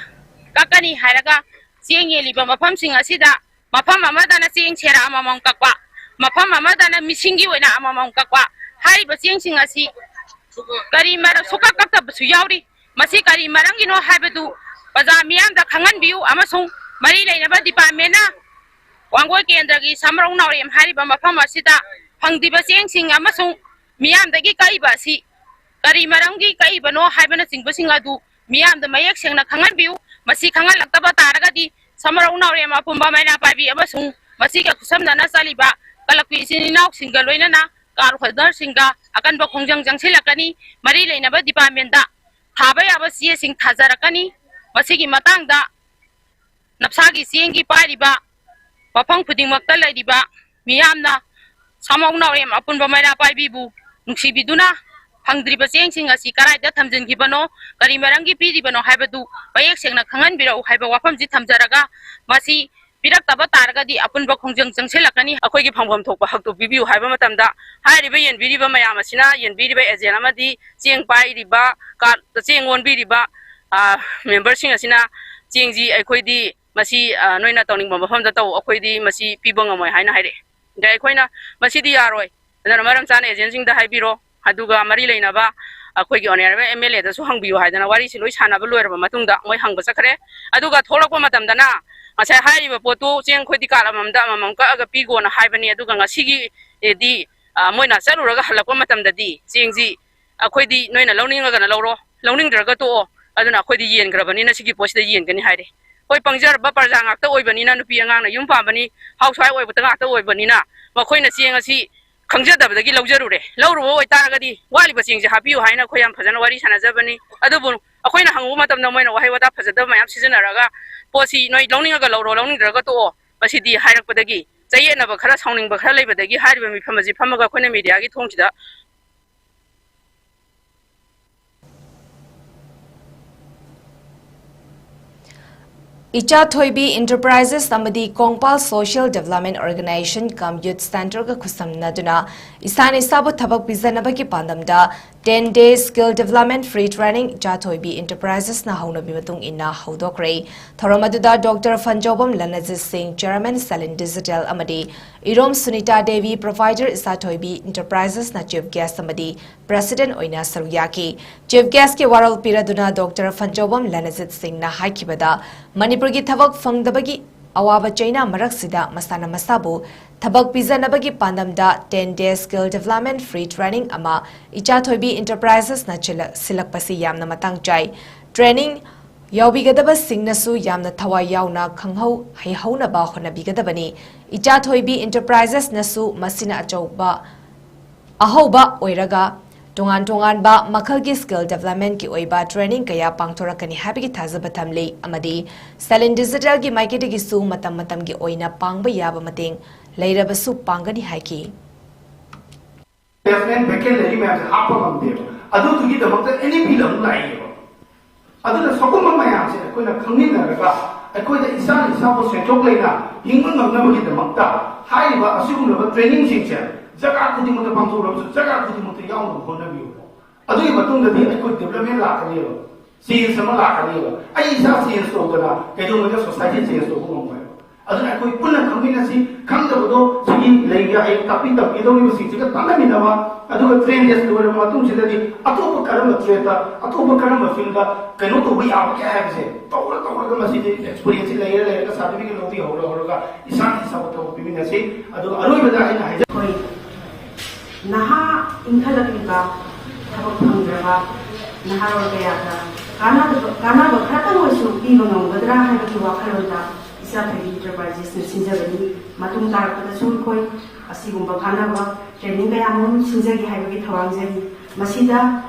ꯀꯛꯀꯅꯤ ꯍꯥꯏꯔꯒ ꯆꯦꯡ ꯌꯦꯜꯂꯤꯕ ꯃꯐꯝꯁꯤꯡ ꯑꯁꯤꯗ ꯃꯐꯝ ꯑꯃꯗꯅ ꯆꯦꯡ ꯁꯦꯔ ꯑꯃꯃꯝ ꯀꯛꯄ, ꯃꯐꯝ ꯑꯃꯗꯅ ꯃꯤꯁꯤꯡꯒꯤ ꯑꯣꯏꯅ ꯑꯃꯃꯝ ꯀꯛꯄ, ꯍꯥꯏꯔꯤꯕ ꯆꯦꯡꯁꯤꯡ ꯑꯁꯤ ꯀꯔꯤ ꯃꯔꯝ ꯁꯨꯀꯛ ꯀꯛꯇꯕꯁꯨ ꯌꯥꯎꯔꯤ꯫ ꯃꯁꯤ ꯀꯔꯤ ꯃꯔꯝꯒꯤꯅꯣ ꯍꯥꯏꯕꯗꯨ ꯄ꯭ꯔꯖꯥ ꯃꯤꯌꯥꯝꯗ ꯈꯪꯍꯟꯕꯤꯌꯨ ꯑꯃꯁꯨꯡ ꯃꯔꯤ ꯂꯩꯅꯕ departmentꯅ ꯋꯥꯡꯒꯣꯏ ꯀꯦꯟꯗ꯭ꯔꯒꯤ ꯁꯥꯃꯔꯧ ꯅꯥꯎꯔꯦꯝ ꯍꯥꯏꯔꯤꯕ ꯃꯐꯝ ꯑꯁꯤꯗ ꯐꯪꯗ꯭ꯔꯤꯕ ꯆꯦꯡꯁꯤꯡ ꯑꯃꯁꯨꯡ ꯃꯤꯌꯥꯝꯗꯒꯤ ꯀꯛꯏꯕ ꯑꯁꯤ ꯀꯔꯤ ꯃꯔꯝꯒꯤ ꯀꯛꯏꯕꯅꯣ ꯍꯥꯏꯕꯅꯆꯤꯡꯕꯁꯤꯡ ꯑꯗꯨ ꯃꯤꯌꯥꯝꯗ ꯃꯌꯦꯛ ꯁꯦꯡꯅ ꯈꯪꯍꯟꯕꯤꯌꯨ꯫ ꯃꯁꯤ ꯈꯪꯍꯜꯂꯛꯇꯕ ꯇꯥꯔꯒꯗꯤ ꯁꯥꯃꯔꯧ ꯅꯥꯎꯔꯦꯝ ꯑꯄꯨꯟꯕ ꯃꯩꯔꯥ ꯄꯥꯏꯕꯤ ꯑꯃꯁꯨꯡ ꯃꯁꯤꯒ ꯈꯨꯠꯁꯝꯅꯅ ꯆꯠꯂꯤꯕ ꯀꯂꯛꯄꯤ ꯏꯆꯤꯟ ꯏꯅꯥꯎꯁꯤꯡꯒ ꯂꯣꯏꯅꯅ card holderꯁꯤꯡꯒ ꯑꯀꯟꯕ ꯈꯣꯡꯖꯪ ꯆꯪꯁꯤꯜꯂꯛꯀꯅꯤ꯫ ꯃꯔꯤ ꯂꯩꯅꯕ departmentꯗ ꯊꯥꯕ ꯌꯥꯕ ꯆꯦꯁꯤꯡ ꯊꯥꯖꯔꯛꯀꯅꯤ꯫ ꯃꯁꯤꯒꯤ ꯃꯇꯥꯡꯗ ꯅꯞꯁꯥꯒꯤ ꯆꯦꯡꯒꯤ ꯄꯥꯏꯔꯤꯕ ꯃꯐꯝ ꯈꯨꯗꯤꯡꯃꯛꯇ ꯂꯩꯔꯤꯕ ꯃꯤꯌꯥꯝꯅ ꯁꯥꯃꯧ ꯅꯥꯎꯔꯦꯝ ꯑꯄꯨꯟꯕ ꯃꯩꯔꯥ ꯄꯥꯏꯕꯤꯕꯨ ꯅꯨꯡꯁꯤꯕꯤꯗꯨꯅ ꯐꯪꯗ꯭ꯔꯤꯕ ꯆꯦꯡꯁꯤꯡ ꯑꯁꯤ ꯀꯗꯥꯏꯗ ꯊꯝꯖꯤꯟꯈꯤꯕꯅꯣ, ꯀꯔꯤ ꯃꯔꯝꯒꯤ ꯄꯤꯔꯤꯕꯅꯣ ꯍꯥꯏꯕꯗꯨ ꯃꯌꯦꯛ ꯁꯦꯡꯅ ꯈꯪꯍꯟꯕꯤꯔꯛꯎ ꯍꯥꯏꯕ ꯋꯥꯐꯝꯁꯤ ꯊꯝꯖꯔꯒ, ꯃꯁꯤ ꯄꯤꯔꯛꯇꯕ ꯇꯥꯔꯒꯗꯤ ꯑꯄꯨꯟꯕ ꯈꯣꯡꯖꯪ ꯆꯪꯁꯤꯜꯂꯛꯀꯅꯤ꯫ ꯑꯩꯈꯣꯏꯒꯤ ꯐꯪꯐꯝ ꯊꯣꯛꯄ ꯍꯛꯇꯨ ꯄꯤꯕꯤꯌꯨ ꯍꯥꯏꯕ ꯃꯇꯝꯗ, ꯍꯥꯏꯔꯤꯕ ꯌꯦꯟꯕꯤꯔꯤꯕ ꯃꯌꯥꯝ ꯑꯁꯤꯅ, ꯌꯦꯟꯕꯤꯔꯤꯕ agent ꯑꯃꯗꯤ ꯆꯦꯡ ꯄꯥꯏꯔꯤꯕ, card ꯆꯦꯡ ꯑꯣꯟꯕꯤꯔꯤꯕ, ꯑ, memberꯁꯤꯡ ꯑꯁꯤꯅ ꯆꯦꯡꯁꯤ ꯑꯩꯈꯣꯏꯗꯤ ꯃꯁꯤ, ꯑ, ꯅꯣꯏꯅ ꯇꯧꯅꯤꯡꯕ ꯃꯐꯝꯗ ꯇꯧ, ꯑꯩꯈꯣꯏꯗꯤ ꯃꯁꯤ ꯄꯤꯕ ꯉꯝꯃꯣꯏ ꯍꯥꯏꯅ ꯍꯥꯏꯔꯛꯑꯦ꯫ ꯑꯗ ꯑꯩꯈꯣꯏꯅ ꯃꯁꯤꯗꯤ ꯌꯥꯔꯣꯏ, ꯑꯗꯨꯅ ꯃꯔꯝ ꯆꯥꯅ agentꯁꯤꯡꯗ ꯍꯥꯏꯕꯤꯔꯣ, ꯑꯗꯨꯒ ꯃꯔꯤ ꯂꯩꯅꯕ ꯑꯩꯈꯣꯏꯒꯤ honourable MLAꯗꯁꯨ ꯍꯪꯕꯤꯌꯨ ꯍꯥꯏꯗꯅ ꯋꯥꯔꯤꯁꯤ ꯂꯣꯏ ꯁꯥꯟꯅꯕ ꯂꯣꯏꯔꯕ ꯃꯇꯨꯡꯗ ꯃꯣꯏ ꯍꯪꯕ ꯆꯠꯈ꯭ꯔꯦ꯫ ꯑꯗꯨꯒ ꯊꯣꯛꯂꯛꯄ ꯃꯇꯝꯗꯅ ꯉꯁꯥꯏ ꯍꯥꯏꯔꯤꯕ ꯄꯣꯠꯇꯨ ꯆꯦꯡ ꯑꯩꯈꯣꯏꯗꯤ card ꯑꯃꯃꯝꯗ ꯑꯃꯃꯝ ꯀꯛꯑꯒ ꯄꯤꯒꯣꯅ ꯍꯥꯏꯕꯅꯤ꯫ ꯑꯗꯨꯒ ꯉꯁꯤꯒꯤꯗꯤ, ꯑ, ꯃꯣꯏꯅ ꯆꯠꯂꯨꯔꯒ ꯍꯜꯂꯛꯄ ꯃꯇꯝꯗꯗꯤ ꯆꯦꯡꯁꯤ ꯑꯩꯈꯣꯏꯗꯤ ꯅꯣꯏꯅ ꯂꯧꯅꯤꯡꯉꯒꯅ ꯂꯧꯔꯣ, ꯂꯧꯅꯤꯡꯗ꯭ꯔꯒ ꯇꯣꯛꯑꯣ, ꯑꯗꯨꯅ ꯑꯩꯈꯣꯏꯗꯤ ꯌꯦꯟꯈ꯭ꯔꯕꯅꯤꯅ ꯁꯤꯒꯤ ꯄꯣꯠꯁꯤꯗ ꯌꯦꯟꯒꯅꯤ ꯍꯥꯏꯔꯦ꯫ ꯑꯩꯈꯣꯏ ꯄꯪꯖꯔꯕ ꯄ꯭ꯔꯖꯥ ꯉꯥꯛꯇ ꯑꯣꯏꯕꯅꯤꯅ, ꯅꯨꯄꯤ ꯑꯉꯥꯡꯅ ꯌꯨꯝ ꯄꯥꯟꯕꯅꯤ, housewife ꯑꯣꯏꯕꯇ ꯉꯥꯛꯇ ꯑꯣꯏꯕꯅꯤꯅ, ꯃꯈꯣꯏꯅ ꯆꯦꯡ ꯑꯁꯤ ꯈꯪꯖꯗꯕꯗꯒꯤ ꯂꯧꯖꯔꯨꯔꯦ꯫ ꯂꯧꯔꯨꯕ ꯑꯣꯏꯇꯥꯔꯒꯗꯤ ꯋꯥꯠꯂꯤꯕ ꯆꯦꯡꯁꯦ ꯍꯥꯞꯄꯤꯌꯨ ꯍꯥꯏꯅ ꯑꯩꯈꯣꯏ ꯌꯥꯝ ꯐꯖꯅ ꯋꯥꯔꯤ ꯁꯥꯟꯅꯖꯕꯅꯤ꯫ ꯑꯗꯨꯕꯨ ꯑꯩꯈꯣꯏꯅ ꯍꯪꯉꯨꯕ ꯃꯇꯝꯗ ꯃꯣꯏꯅ ꯋꯥꯍꯩ ꯋꯥꯇꯥ ꯐꯖꯗꯕ ꯃꯌꯥꯝ ꯁꯤꯖꯤꯟꯅꯔꯒ ꯄꯣꯠꯁꯤ ꯅꯣꯏ ꯂꯧꯅꯤꯡꯉꯒ ꯂꯧꯔꯣ, ꯂꯧꯅꯤꯡꯗ꯭ꯔꯒ ꯇꯣꯛꯑꯣ, ꯃꯁꯤꯗꯤ ꯍꯥꯏꯔꯛꯄꯗꯒꯤ ꯆꯌꯦꯠꯅꯕ ꯈꯔ, ꯁꯥꯎꯅꯤꯡꯕ ꯈꯔ ꯂꯩꯕꯗꯒꯤ ꯍꯥꯏꯔꯤꯕ ꯃꯤꯐꯝ ꯑꯁꯤ ꯐꯝꯃꯒ ꯑꯩꯈꯣꯏꯅ ꯃꯤꯗꯤꯌꯥꯒꯤ ꯊꯣꯡꯁꯤꯗ ꯏꯆꯥ ꯊꯣꯏꯕꯤ ꯏꯟꯇꯔꯄ꯭ꯔꯥꯏꯖꯦꯁ ꯑꯃꯗꯤ ꯀꯣꯡꯄꯥꯜ ꯁꯣꯁꯤꯌꯦꯜ ꯗꯦꯕꯂꯞꯃꯦꯟ ꯑꯣꯔꯒꯅꯥꯏꯖꯦꯁꯟ ꯀꯝ ꯌꯨꯠ ꯁꯦꯟꯇꯔꯒ ꯈꯨꯠꯁꯝꯅꯗꯨꯅ ꯏꯁꯥꯅ ꯏꯁꯥꯕꯨ ꯊꯕꯛ ꯄꯤꯖꯅꯕꯒꯤ ꯄꯥꯟꯗꯝꯗ ten day skill development free training ꯏꯆꯥ ꯊꯣꯏꯕꯤ ꯏꯟꯇꯔꯄ꯭ꯔꯥꯏꯖꯦꯁꯅ ꯍꯧꯅꯕꯤ ꯃꯇꯨꯡ ꯏꯟꯅ ꯍꯧꯗꯣꯛꯈ꯭ꯔꯦ꯫ ꯊꯧꯔꯝ ꯑꯗꯨꯗ ꯗꯣꯛꯇꯔ ꯐꯟꯖꯧꯕꯝ ꯂꯅꯖꯤꯠ ꯁꯤꯡ, ꯆꯤꯌꯔꯃꯦꯟ ꯁꯦꯂꯤꯟ ꯗꯤꯖꯤꯇꯦꯜ ꯑꯃꯗꯤ ꯏꯔꯣꯝ ꯁꯨꯅꯤꯇꯥ ꯗꯦꯕꯤ, ꯄ꯭ꯔꯣꯚꯥꯏꯗꯔ ꯏꯆꯥ ꯊꯣꯏꯕꯤ ꯏꯟꯇꯔꯄ꯭ꯔꯥꯏꯖꯦꯁꯅ ꯆꯤꯐ ꯒꯦꯁ ꯑꯃꯗꯤ ꯄ꯭ꯔꯦꯁꯤꯗꯦꯟꯠ ꯑꯣꯏꯅ ꯁꯔꯨꯛ ꯌꯥꯈꯤ꯫ ꯆꯤꯐ ꯒꯦꯁꯀꯤ ꯋꯥꯔꯣꯜ ꯄꯤꯔꯗꯨꯅ ꯗꯣꯛꯇꯔ ꯐꯟꯖꯧꯕꯝ ꯂꯅꯖꯤꯠ ꯁꯤꯡꯅ ꯍꯥꯏꯈꯤꯕꯗ, ꯃꯅꯤꯄꯨꯔꯒꯤ ꯊꯕꯛ ꯐꯪꯗꯕꯒꯤ ꯑꯋꯥꯕ ꯆꯩꯅꯥ ꯃꯔꯛꯁꯤꯗ ꯃꯁꯥꯅ ꯃꯁꯥꯕꯨ ꯊꯕꯛ ꯄꯤꯖꯅꯕꯒꯤ ꯄꯥꯟꯗꯝꯗ ten day skill development free training ꯑꯃ ꯏꯆꯥ ꯊꯣꯏꯕꯤ ꯏꯟꯇꯔꯄ꯭ꯔꯥꯏꯖꯦꯁꯅ ꯁꯤꯜꯂꯛ-, ꯁꯤꯜꯂꯛꯄꯁꯤ ꯌꯥꯝꯅ ꯃꯇꯥꯡ ꯆꯥꯏ꯫ ꯇ꯭ꯔꯦꯅꯤꯡ ꯌꯥꯎꯕꯤꯒꯗꯕꯁꯤꯡꯅꯁꯨ ꯌꯥꯝꯅ ꯊꯋꯥꯏ ꯌꯥꯎꯅ ꯈꯪꯍꯧ ꯍꯩꯍꯧꯅꯕ ꯍꯣꯠꯅꯕꯤꯒꯗꯕꯅꯤ꯫ ꯏꯆꯥ ꯊꯣꯏꯕꯤ ꯏꯟꯇꯔꯄ꯭ꯔꯥꯏꯖꯦꯁꯅꯁꯨ ꯃꯁꯤꯅ ꯑꯆꯧꯕ ꯑꯍꯧꯕ ꯑꯣꯏꯔꯒ ꯇꯣꯉꯥꯟ ꯇꯣꯉꯥꯟꯕ ꯃꯈꯜꯒꯤ skill developmentꯀꯤ ꯑꯣꯏꯕ training ꯀꯌꯥ ꯄꯥꯡꯊꯣꯔꯛꯀꯅꯤ ꯍꯥꯏꯕꯒꯤ ꯊꯥꯖꯕ ꯊꯝꯂꯤ ꯑꯃꯗꯤ ꯁꯦꯂꯤꯟ ꯗꯤꯖꯤꯇꯦꯜꯒꯤ ꯃꯥꯏꯀꯩꯗꯒꯤꯁꯨ ꯃꯇꯝ ꯃꯇꯝꯒꯤ ꯑꯣꯏꯅ ꯄꯥꯡꯕ ꯌꯥꯕ ꯃꯇꯦꯡ ꯂꯩꯔꯕꯁꯨ ꯄꯥꯡꯒꯅꯤ ꯍꯥꯏꯈꯤ꯫ Placement vacant ꯂꯩꯔꯤ ꯃꯌꯥꯝꯁꯦ ꯍꯥꯞꯄ ꯉꯝꯗꯦꯕ꯫ ꯑꯗꯨꯗꯨꯒꯤꯗꯃꯛꯇ ꯑꯦꯟ ꯏ ꯄꯤ ꯑꯃꯨꯛ ꯂꯥꯛꯏꯅꯦꯕ꯫ ꯑꯗꯨꯅ ꯁꯤꯒꯨꯝꯕ ꯃꯌꯥꯝꯁꯦ ꯑꯩꯈꯣꯏꯅ ꯈꯪꯃꯤꯟꯅꯔꯒ ꯑꯩꯈꯣꯏꯗ ꯏꯁꯥꯅ ꯏꯁꯥꯕꯨ ꯁꯦꯟꯊꯣꯛ ꯂꯩꯅ ꯍꯤꯡꯕ ꯉꯝꯅꯕꯒꯤꯗꯃꯛꯇ ꯍꯥꯏꯔꯤꯕ ꯑꯁꯤꯒꯨꯝꯂꯕ trainingꯁꯤꯡꯁꯦ ꯖꯒꯥ ꯈꯨꯗꯤꯡꯃꯛꯇ ꯄꯥꯡꯊꯣꯛꯂꯕꯁꯨ ꯖꯒꯥ ꯈꯨꯗꯤꯡꯃꯛꯇ ꯌꯥꯎꯅꯕ ꯍꯣꯠꯅꯕꯤꯌꯨ꯫ ꯑꯗꯨꯒꯤ ꯃꯇꯨꯡꯗꯗꯤ ꯑꯩꯈꯣꯏ development ꯂꯥꯛꯀꯅꯦꯕ, change ꯑꯃ ꯂꯥꯛꯀꯅꯦꯕ꯫ ꯑꯩ ꯏꯁꯥ change ꯇꯧꯗꯅ ꯀꯩꯗꯧꯅꯨꯡꯗ society change ꯇꯧꯕ ꯉꯝꯃꯣꯏꯕ꯫ ꯑꯗꯨꯅ ꯑꯩꯈꯣꯏ ꯄꯨꯟꯅ ꯈꯪꯃꯤꯟꯅꯁꯤ, ꯈꯪꯗꯕꯗꯣ ꯁꯤꯒꯤ ꯂꯩꯔꯤꯕ ꯍꯌꯦꯡ ꯇꯥꯛꯄꯤ ꯇꯝꯕꯤꯗꯧꯔꯤꯕꯁꯤꯡꯁꯤꯒ ꯇꯥꯟꯅꯃꯤꯟꯅꯕ, ꯑꯗꯨꯒ train days ꯂꯣꯏꯔꯕ ꯃꯇꯨꯡꯁꯤꯗꯗꯤ ꯑꯇꯣꯞꯄ ꯀꯔꯝꯕ tradeꯇ, ꯑꯇꯣꯞꯄ ꯀꯔꯝꯕ fieldꯇ ꯀꯩꯅꯣ ꯇꯧꯕ ꯌꯥꯕꯒꯦ ꯍꯥꯏꯕꯁꯦ ꯇꯧꯔ ꯇꯧꯔꯒ ꯃꯁꯤꯗꯤ experienceꯁꯤ ꯂꯩꯔ ꯂꯩꯔꯒ certificate ꯂꯧꯕꯤ ꯍꯧꯔ ꯍꯧꯔꯒ ꯏꯁꯥꯅ ꯏꯁꯥꯕꯨ ꯊꯕꯛ ꯄꯤꯃꯤꯟꯅꯁꯤ꯫ ꯑꯗꯨꯒ ꯑꯔꯣꯏꯕꯗ ꯑꯩꯅ ꯍꯥꯏꯖ ꯑꯩꯈꯣꯏ ꯅꯍꯥ ꯏꯟꯈꯠꯂꯛꯂꯤꯕ ꯊꯕꯛ ꯐꯪꯗ꯭ꯔꯕ ꯅꯍꯥꯔꯣꯜ ꯀꯌꯥꯗ ꯀꯥꯟꯅꯕ, ꯀꯥꯟꯅꯕ ꯈꯔꯇꯪ ꯑꯣꯏꯁꯨ ꯄꯤꯕ ꯉꯝꯒꯗ꯭ꯔꯥ ꯍꯥꯏꯕꯒꯤ ꯋꯥꯈꯜꯂꯣꯟꯗ ꯏꯆꯥꯊꯣꯏꯕꯤ ꯏꯟꯇꯔꯄ꯭ꯔꯥꯏꯖꯦꯁꯅ ꯁꯤꯟꯖꯕꯅꯤ꯫ ꯃꯇꯨꯡ ꯇꯥꯔꯛꯄꯗꯁꯨ ꯑꯩꯈꯣꯏ ꯑꯁꯤꯒꯨꯝꯕ ꯀꯥꯟꯅꯕ ꯇ꯭ꯔꯦꯅꯤꯡ ꯀꯌꯥ ꯑꯃꯔꯣꯝ ꯁꯤꯟꯖꯒꯦ ꯍꯥꯏꯕꯒꯤ ꯊꯧꯔꯥꯡꯖꯔꯤ꯫ ꯃꯁꯤꯗ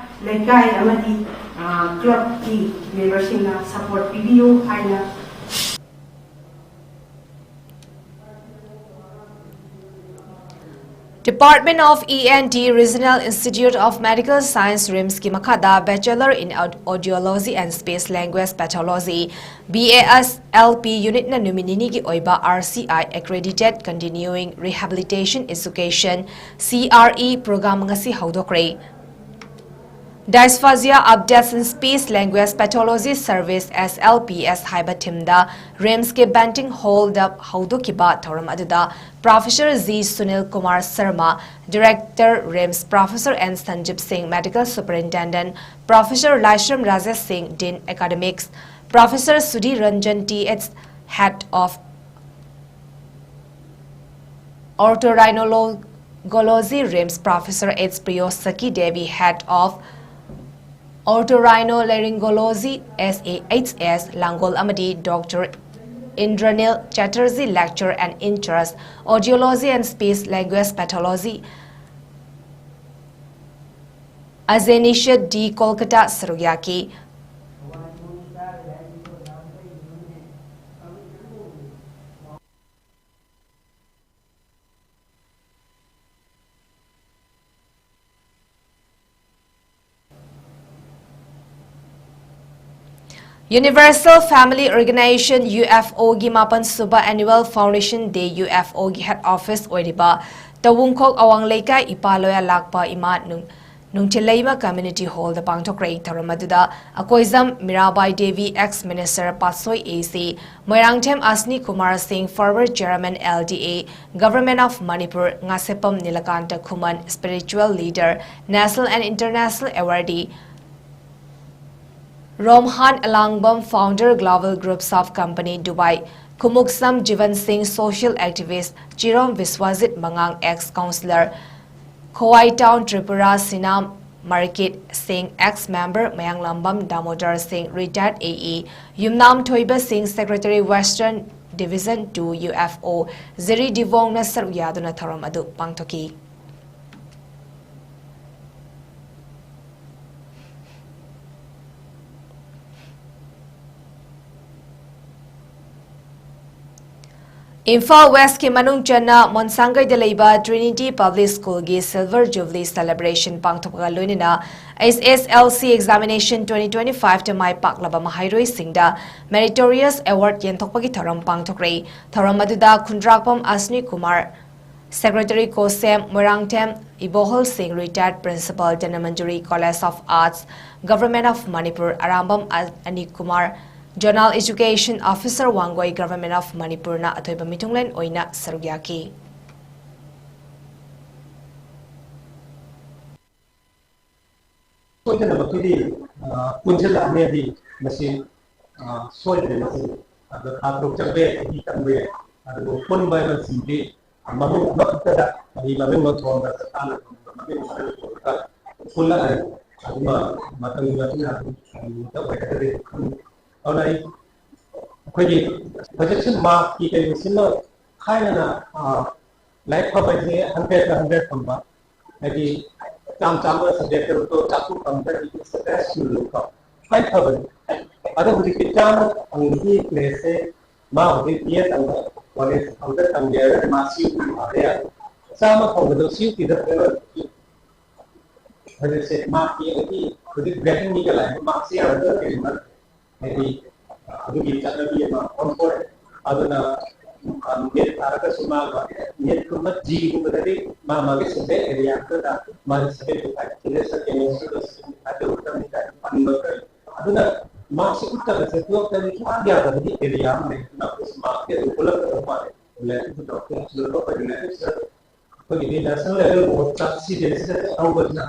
ꯂꯩꯀꯥꯏ ꯑꯃꯗꯤ, ꯑ, ꯀ꯭ꯂꯕꯀꯤ ꯃꯦꯝꯕꯔꯁꯤꯡꯅ ꯁꯄꯣꯔꯠ ꯄꯤꯕꯤꯌꯨ ꯍꯥꯏꯅ Department of E N T Regional Institute of Medical Science, RIMSꯀꯤ ꯃꯈꯥꯗ Bachelor in Aud-, Audiology and Speech Language Pathology, B A S L P unitꯅ ꯅꯨꯃꯤꯠ ꯅꯤꯅꯤꯒꯤ ꯑꯣꯏꯕ R C I Accredited Continuing Rehabilitation Education, C R E, program ꯉꯁꯤ ꯍꯧꯗꯣꯛꯈ꯭ꯔꯦ꯫ Dysphagia Updates in Speech Language Pathology Service, S L P S, ꯍꯥꯏꯕ themeꯗ RIMSꯀꯤ Banting Hallꯗ ꯍꯧꯗꯣꯛꯈꯤꯕ ꯊꯧꯔꯝ ꯑꯗꯨꯗ Professor G Sunil Kumar Sharma, Director, RIMS, Professor N Sanjib Singh, Medical Superintendent, Professor Laishram Rajesh Singh, Dean Academics, Professor Sudhir Ranjan T H, Head of Otorhinology, RIMS, Professor H Priyo Saki Devi, Head of Otorhinolaryngology, S A H S, Langol, ꯑꯃꯗꯤ Doctor Indranil Chatterjee, Lecturer and In-charge, Audiology and Speech Language Pathology, Azenitia D, Kolkata, ꯁꯔꯨꯛ ꯌꯥꯈꯤ꯫ Universal Family Organization, UFOꯒꯤ ꯃꯥꯄꯟ ꯁꯨꯕ Annual Foundation Day, UFOꯒꯤ head office ꯑꯣꯏꯔꯤꯕ ꯇꯧꯕꯨꯡꯈꯣꯛ ꯑꯋꯥꯡ ꯂꯩꯀꯥꯏ ꯏꯄꯥ ꯂꯣꯌꯥ ꯂꯥꯛꯄ ꯏꯃꯥ ꯅꯨꯡ-, ꯅꯨꯡꯊꯤꯜꯂꯩꯃ Community Hallꯗ ꯄꯥꯡꯊꯣꯛꯈ꯭ꯔꯦ꯫ ꯊꯧꯔꯝ ꯑꯗꯨꯗ ꯑꯀꯣꯏꯖꯝ ꯃꯤꯔꯥꯕꯥꯏ ꯗꯦꯕꯤ, ex Minister ꯄꯥꯠꯁꯣꯏ AC, ꯃꯣꯏꯔꯥꯡꯊꯦꯝ ꯑꯁꯅꯤ ꯀꯨꯃꯥꯔ ꯁꯤꯡ, former Chairman, LDA, Government of Manipur, ꯉꯥꯁꯦꯞꯄꯝ Nilakanta Khuman, spiritual leader, national and international awardee, Romhan Alangbam, founder, Global Groups of Company, Dubai, Khumuksam Jivan Singh, social activist, Chirom Biswajit Mangang, ex councillor, Khowai Town, Tripura, Sinam Market Singh, ex member, Mayanglambam Damodar Singh, retired AE, Yumnam Thoiba Singh, secretary, Western Division two UFO Jerry ꯗꯤꯕꯣꯡꯅ ꯁꯔꯨꯛ ꯌꯥꯗꯨꯅ ꯊꯧꯔꯝ ꯑꯗꯨ ꯄꯥꯡꯊꯣꯛꯈꯤ꯫ ꯏꯝꯐꯥꯜ ꯋꯦꯁꯀꯤ ꯃꯅꯨꯡ ꯆꯟꯅ ꯃꯣꯟꯁꯥꯡꯒꯩꯗ ꯂꯩꯕ Trinity Public Schoolꯒꯤ Silver Jubilee Celebration ꯄꯥꯡꯊꯣꯛꯄꯒ ꯂꯣꯏꯅꯅ H S L C Examination twenty twenty-fiveꯇ ꯃꯥꯏ ꯄꯥꯛꯂꯕ ꯃꯍꯩꯔꯣꯏꯁꯤꯡꯗ Meritorious Award ꯌꯦꯟꯊꯣꯛꯄꯒꯤ ꯊꯧꯔꯝ ꯄꯥꯡꯊꯣꯛꯈ꯭ꯔꯦ꯫ ꯊꯧꯔꯝ ꯑꯗꯨꯗ ꯈꯨꯟꯗ꯭ꯔꯥꯛꯄꯝ ꯑꯁꯅꯤ ꯀꯨꯃꯥꯔ, Secretary ꯀꯣꯁꯦꯝ, ꯃꯣꯏꯔꯥꯡꯊꯦꯝ ꯏꯕꯣꯍꯜ ꯁꯤꯡ, Retired Principal, Dhanamandjuri College of Arts, Government of Manipur, Arambam ꯑ-, ꯑꯅꯤꯛ Kumar, Zonal Education Officer Wangoi, Government of ꯃꯅꯤꯄꯨꯔꯅ ꯑꯊꯣꯏꯕ ꯃꯤꯊꯨꯡꯂꯦꯟ ꯑꯣꯏꯅ ꯁꯔꯨꯛ ꯌꯥꯈꯤ꯫ ꯁꯣꯏꯗꯅꯃꯛꯀꯤꯗꯤ, ꯑ, ꯄꯨꯟꯁꯤꯜꯂꯛꯑꯅꯤ ꯍꯥꯏꯗꯤ ꯃꯁꯤ, ꯑ, ꯁꯣꯏꯗ꯭ꯔꯦ ꯃꯁꯤ꯫ ꯑꯗꯣ ꯊꯥ ꯇꯔꯨꯛ ꯆꯪꯕ ꯌꯥꯏ, ꯆꯍꯤ ꯆꯪꯕ ꯌꯥꯏ꯫ ꯑꯗꯨꯕꯨ ꯄꯨꯟꯕ ꯍꯥꯏꯕꯁꯤꯗꯤ ꯃꯃꯤꯡ ꯑꯃꯈꯛꯇꯗ ꯍꯥꯏꯗꯤ ꯃꯃꯤꯡ ꯑꯃ ꯊꯣꯟꯕ, ꯁꯛꯇꯥꯛꯅ ꯊꯣꯟꯕ, ꯃꯃꯤꯡ ꯑꯃ ꯊꯣꯟꯕ ꯄꯨꯜꯂꯛꯑꯅꯤ꯫ ꯑꯗꯨꯃ ꯃꯇꯝꯒꯤ ꯃꯇꯨꯡ ꯏꯟꯅ ꯑꯗꯨꯝ ꯇꯧꯒꯗꯕꯗꯤ ꯈꯪꯗꯦ꯫ ꯑꯗꯨꯅ ꯑꯩ, ꯑꯩꯈꯣꯏꯒꯤ ꯍꯧꯖꯤꯛꯁꯤ ꯃꯥꯔꯛꯀꯤ ꯀꯩꯅꯣꯁꯤꯃ ꯊꯥꯏꯅꯅ, ꯑ, ꯂꯥꯏꯔꯤꯛ ꯐꯕ ꯍꯥꯏꯁꯦ hundredꯇ hundred ꯐꯪꯕ, ꯍꯥꯏꯗꯤ ꯆꯥꯝ ꯆꯥꯝꯃ subjectꯇ ꯆꯥꯇ꯭ꯔꯨꯛ ꯐꯪꯕ, it's the best school ꯀꯣ, ꯈ꯭ꯋꯥꯏ ꯐꯕꯅꯤ꯫ ꯑꯗꯣ ꯍꯧꯖꯤꯛꯇꯤ ꯆꯥꯝꯃ ꯐꯪꯕꯒꯤ placeꯁꯦ ꯃꯥ ꯍꯧꯖꯤꯛ B A ꯇꯝꯕ, college ꯑꯃꯗ ꯇꯝꯒꯦ ꯍꯥꯏꯔꯒꯗꯤ ꯃꯥ C U ꯊꯥꯕ ꯌꯥꯔꯦ꯫ ꯆꯥꯝꯃ ꯐꯪꯕꯗꯣ C U ꯊꯥꯕ ꯍꯧꯖꯤꯛꯁꯦ ꯃꯥꯔꯛꯀꯤ ꯑꯗꯒꯤ ꯍꯧꯖꯤꯛ gradingꯒꯤꯒ ꯂꯥꯛꯏꯕ ꯃꯥꯔꯛꯁꯦ ꯌꯥꯔꯒ ꯀꯩꯅꯣ ꯍꯥꯏꯗꯤ ꯑꯗꯨꯒꯤ ꯆꯠꯅꯕꯤ ꯑꯃ ꯑꯣꯟꯊꯣꯛꯑꯦ꯫ ꯑꯗꯨꯅ, ꯑ, NET ꯊꯥꯔꯒꯁꯨ ꯃꯥ ꯃꯥꯒꯤ NETꯀꯨꯝꯕ JEEꯒꯨꯝꯕꯗꯗꯤ ꯃꯥ ꯃꯥꯒꯤ subject area ꯑꯃꯗ ꯃꯥꯒꯤ seventy five percent, chemistryꯗ seventy five ꯌꯧꯒꯗꯕꯅꯤ ꯀꯥꯏꯅ ꯄꯟꯕ ꯀꯔꯤ꯫ ꯑꯗꯨꯅ ꯃꯥꯔꯛꯁꯤ ꯎꯠꯇꯕꯁꯦ twelveꯇꯗꯤ ꯁꯨꯡꯌꯥ ꯌꯥꯗꯕꯒꯤ area ꯑꯃ ꯂꯩ꯫ ꯑꯗꯨꯅ ꯑꯩꯈꯣꯏꯁꯨ ꯃꯥꯔꯛꯁꯦ ꯑꯗꯨꯝ ꯎꯠꯂꯛꯀꯗꯕ ꯃꯥꯜꯂꯦ꯫ Relativeꯁꯨ ꯇꯧꯔꯛꯇꯦ, ꯑꯗꯨ ꯑꯩꯈꯣꯏ relativeꯁꯤꯗ ꯑꯩꯈꯣꯏꯒꯤ national level boardꯇ CBSEꯗ ꯆꯠꯍꯧꯕꯁꯤꯅ,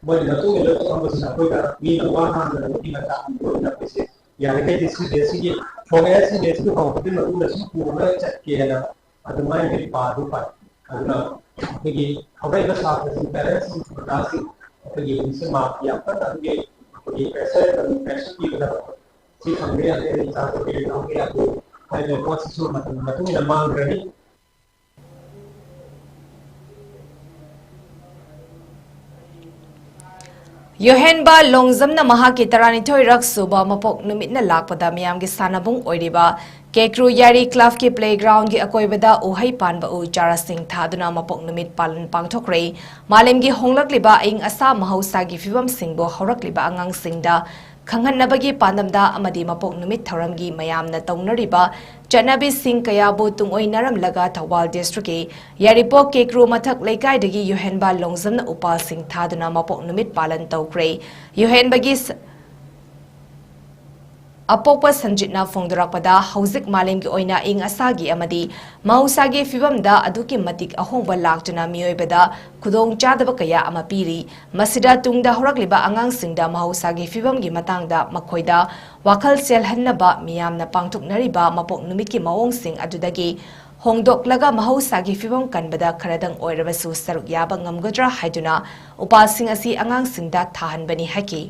ꯃꯣꯏꯅ ꯃꯇꯨꯡ ꯏꯟꯅ ꯆꯠꯍꯧꯕꯁꯤꯅ ꯑꯩꯈꯣꯏꯗ ꯃꯤꯅ ꯋꯥ ꯉꯥꯡꯗꯅꯕꯒꯤ ꯃꯇꯥꯡꯗ ꯑꯣꯏꯅ ꯑꯩꯈꯣꯏꯁꯦ ꯌꯥꯔꯤꯈꯩꯗꯤ CBSEꯒꯤ ꯊꯣꯛꯂꯛꯑꯦ, CBSEꯒꯤ ꯍꯧꯔꯛꯄꯒꯤ ꯃꯇꯨꯡꯗ ꯁꯤ ꯄꯨꯔꯒ ꯆꯠꯀꯦꯅ ꯑꯗꯨꯃꯥꯏꯅ ꯄꯥꯗꯨ ꯄꯥꯏ꯫ ꯑꯗꯨꯅ ꯑꯩꯈꯣꯏꯒꯤ ꯍꯧꯔꯛꯏꯕ ꯁꯥꯇ꯭ꯔꯁꯤꯡ, parentsꯁꯤꯡ, ꯑꯣꯖꯥꯁꯤꯡ, ꯑꯩꯈꯣꯏꯒꯤ ꯍꯧꯖꯤꯛꯁꯦ ꯃꯥꯔꯛꯀꯤ ꯌꯥꯝ ꯀꯟꯅ ꯑꯗꯨꯒꯤ ꯑꯩꯈꯣꯏꯒꯤ pressure, pressure ꯄꯤꯕꯗ ꯁꯤ ꯐꯪꯕ ꯌꯥꯗꯦ, ꯑꯩ ꯏꯆꯥ ꯇꯧꯒꯦ, ꯇꯧꯕ ꯌꯥꯗꯦ꯫ ꯍꯥꯏꯔꯤꯕ ꯄꯣꯠꯁꯤꯁꯨ ꯃꯇꯝꯒꯤ ꯃꯇꯨꯡ ꯏꯟꯅ ꯃꯥꯡꯈ꯭ꯔꯅꯤ꯫ ꯌꯣꯍꯦꯟꯕ ꯂꯣꯡꯖꯝꯅ ꯃꯍꯥꯛꯀꯤ ꯇꯔꯥꯅꯤꯊꯣꯏꯔꯛ ꯁꯨꯕ ꯃꯄꯣꯛ ꯅꯨꯃꯤꯠꯅ ꯂꯥꯛꯄꯗ ꯃꯤꯌꯥꯝꯒꯤ ꯁꯥꯟꯅꯕꯨꯡ ꯑꯣꯏꯔꯤꯕ ꯀꯦꯀ꯭ꯔꯨ ꯌꯥꯏꯔꯤ ꯀ꯭ꯂꯕꯀꯤ playgroundꯒꯤ ꯑꯀꯣꯏꯕꯗ ꯎꯍꯩ ꯄꯥꯟꯕ ꯎ ꯆꯥꯔꯥꯁꯤꯡ ꯊꯥꯗꯨꯅ ꯃꯄꯣꯛ ꯅꯨꯃꯤꯠ ꯄꯥꯂꯟ ꯄꯥꯡꯊꯣꯛꯈ꯭ꯔꯦ꯫ ꯃꯥꯂꯦꯝꯒꯤ ꯍꯣꯡꯂꯛꯂꯤꯕ ꯑꯏꯪ ꯑꯁꯥ ꯃꯍꯧꯁꯥꯒꯤ ꯐꯤꯕꯝꯁꯤꯡꯕꯨ ꯍꯧꯔꯛꯂꯤꯕ ꯑꯉꯥꯡꯁꯤꯡꯗ ꯈꯪꯍꯟꯅꯕꯒꯤ ꯄꯥꯟꯗꯝꯗ ꯑꯃꯗꯤ ꯃꯄꯣꯛ ꯅꯨꯃꯤꯠ ꯊꯧꯔꯝꯒꯤ ꯃꯌꯥꯝꯅ ꯇꯧꯅꯔꯤꯕ ꯆꯠꯅꯕꯤꯁꯤꯡ ꯀꯌꯥꯕꯨ ꯇꯨꯡꯑꯣꯏꯅꯔꯝꯂꯒ ꯊꯧꯕꯥꯜ districtꯀꯤ ꯌꯥꯏꯔꯤꯄꯣꯛ ꯀꯦꯀ꯭ꯔꯨ ꯃꯊꯛ ꯂꯩꯀꯥꯏꯗꯒꯤ ꯌꯣꯍꯦꯟꯕ ꯂꯣꯡꯖꯝꯅ ꯎꯄꯥꯜꯁꯤꯡ ꯊꯥꯗꯨꯅ ꯃꯄꯣꯛ ꯅꯨꯃꯤꯠ ꯄꯥꯂꯟ ꯇꯧꯈ꯭ꯔꯦ꯫ ꯌꯣꯍꯦꯟꯕꯒꯤ ꯁ-, ꯑꯄꯣꯛꯄ ꯁꯟꯖꯤꯠꯅ ꯐꯣꯡꯗꯣꯔꯛꯄꯗ, ꯍꯧꯖꯤꯛ ꯃꯥꯂꯦꯝꯒꯤ ꯑꯣꯏꯅ ꯑꯏꯪ ꯑꯁꯥꯒꯤ ꯑꯃꯗꯤ ꯃꯍꯧꯁꯥꯒꯤ ꯐꯤꯕꯝꯗ ꯑꯗꯨꯛꯀꯤ ꯃꯇꯤꯛ ꯑꯍꯣꯡꯕ ꯂꯥꯛꯇꯨꯅ ꯃꯤꯑꯣꯏꯕꯗ ꯈꯨꯗꯣꯡꯆꯥꯗꯕ ꯀꯌꯥ ꯑꯃ ꯄꯤꯔꯤ꯫ ꯃꯁꯤꯗ ꯇꯨꯡꯗ ꯍꯧꯔꯛꯂꯤꯕ ꯑꯉꯥꯡꯁꯤꯡꯗ ꯃꯍꯧꯁꯥꯒꯤ ꯐꯤꯕꯝꯒꯤ ꯃꯇꯥꯡꯗ ꯃꯈꯣꯏꯗ ꯋꯥꯈꯜ ꯆꯦꯜꯍꯟꯅꯕ ꯃꯤꯌꯥꯝꯅ ꯄꯥꯡꯊꯣꯛꯅꯔꯤꯕ ꯃꯄꯣꯛ ꯅꯨꯃꯤꯠꯀꯤ ꯃꯑꯣꯡꯁꯤꯡ ꯑꯗꯨꯗꯒꯤ ꯍꯣꯡꯗꯣꯛꯂꯒ ꯃꯍꯧꯁꯥꯒꯤ ꯐꯤꯕꯝ ꯀꯟꯕꯗ ꯈꯔꯗꯪ ꯑꯣꯏꯔꯕꯁꯨ ꯁꯔꯨꯛ ꯌꯥꯕ ꯉꯝꯒꯗ꯭ꯔꯥ ꯍꯥꯏꯗꯨꯅ ꯎꯄꯥꯜꯁꯤꯡ ꯑꯁꯤ ꯑꯉꯥꯡꯁꯤꯡꯗ ꯊꯥꯍꯟꯕꯅꯤ ꯍꯥꯏꯈꯤ꯫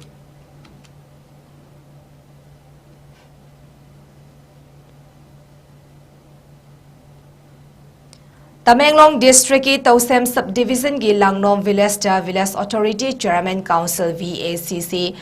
Tamenglong districtꯀꯤ ꯇꯧꯁꯦꯝ subdivisionꯒꯤ ꯂꯥꯡꯅꯣꯝ villageꯇ village authority chairman council, VACC,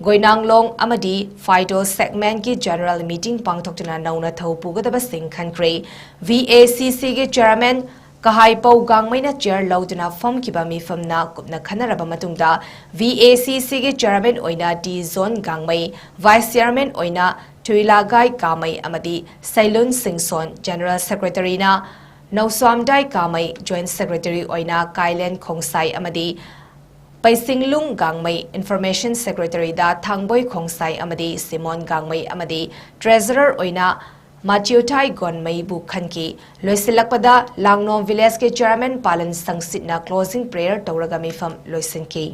ꯒꯣꯏꯅꯥꯡꯂꯣꯡ ꯑꯃꯗꯤ ꯐꯥꯏꯗꯣ segmentꯀꯤ general meeting ꯄꯥꯡꯊꯣꯛꯇꯨꯅ ꯅꯧꯅ ꯊꯧ ꯄꯨꯒꯗꯕꯁꯤꯡ ꯈꯟꯈ꯭ꯔꯦ꯫ VACCꯒꯤ chairman ꯀꯍꯥꯏꯄꯧ ꯒꯥꯡꯃꯩꯅ chair ꯂꯧꯗꯨꯅ ꯐꯝꯈꯤꯕ ꯃꯤꯐꯝꯅ ꯀꯨꯞꯅ ꯈꯟꯅꯔꯕ ꯃꯇꯨꯡꯗ, VACCꯒꯤ chairman ꯑꯣꯏꯅ ꯇꯤ ꯖꯣꯟ ꯒꯥꯡꯃꯩ, vice chairman ꯑꯣꯏꯅ ꯊꯨꯏꯂꯥꯒꯥꯏ ꯀꯥꯃꯩ ꯑꯃꯗꯤ ꯁꯩꯂꯨꯟ ꯁꯤꯡꯁꯣꯟ, general secretaryꯅ ꯅꯧꯁ꯭ꯋꯥꯝꯗꯥꯏ ꯀꯥꯃꯩ, joint secretary ꯑꯣꯏꯅ ꯀꯥꯏꯂꯦꯟ ꯈꯣꯡꯁꯥꯏ ꯑꯃꯗꯤ ꯄꯩꯁꯤꯡꯂꯨꯡ ꯒꯥꯡꯃꯩ, information secretaryꯗ ꯊꯥꯡꯕꯣꯏ ꯈꯣꯡꯁꯥꯏ ꯑꯃꯗꯤ ꯁꯤꯃꯣꯟ ꯒꯥꯡꯃꯩ ꯑꯃꯗꯤ treasurer ꯑꯣꯏꯅ ꯃꯥꯆꯤꯎꯊꯥꯏ ꯒꯣꯟꯃꯩꯕꯨ ꯈꯟꯈꯤ꯫ ꯂꯣꯏꯁꯤꯜꯂꯛꯄꯗ ꯂꯥꯡꯅꯣꯝ villageꯀꯤ chairman ꯄꯥꯂꯟ ꯁꯪꯁꯤꯠꯅ closing prayer ꯇꯧꯔꯒ ꯃꯤꯐꯝ ꯂꯣꯏꯁꯤꯟꯈꯤ꯫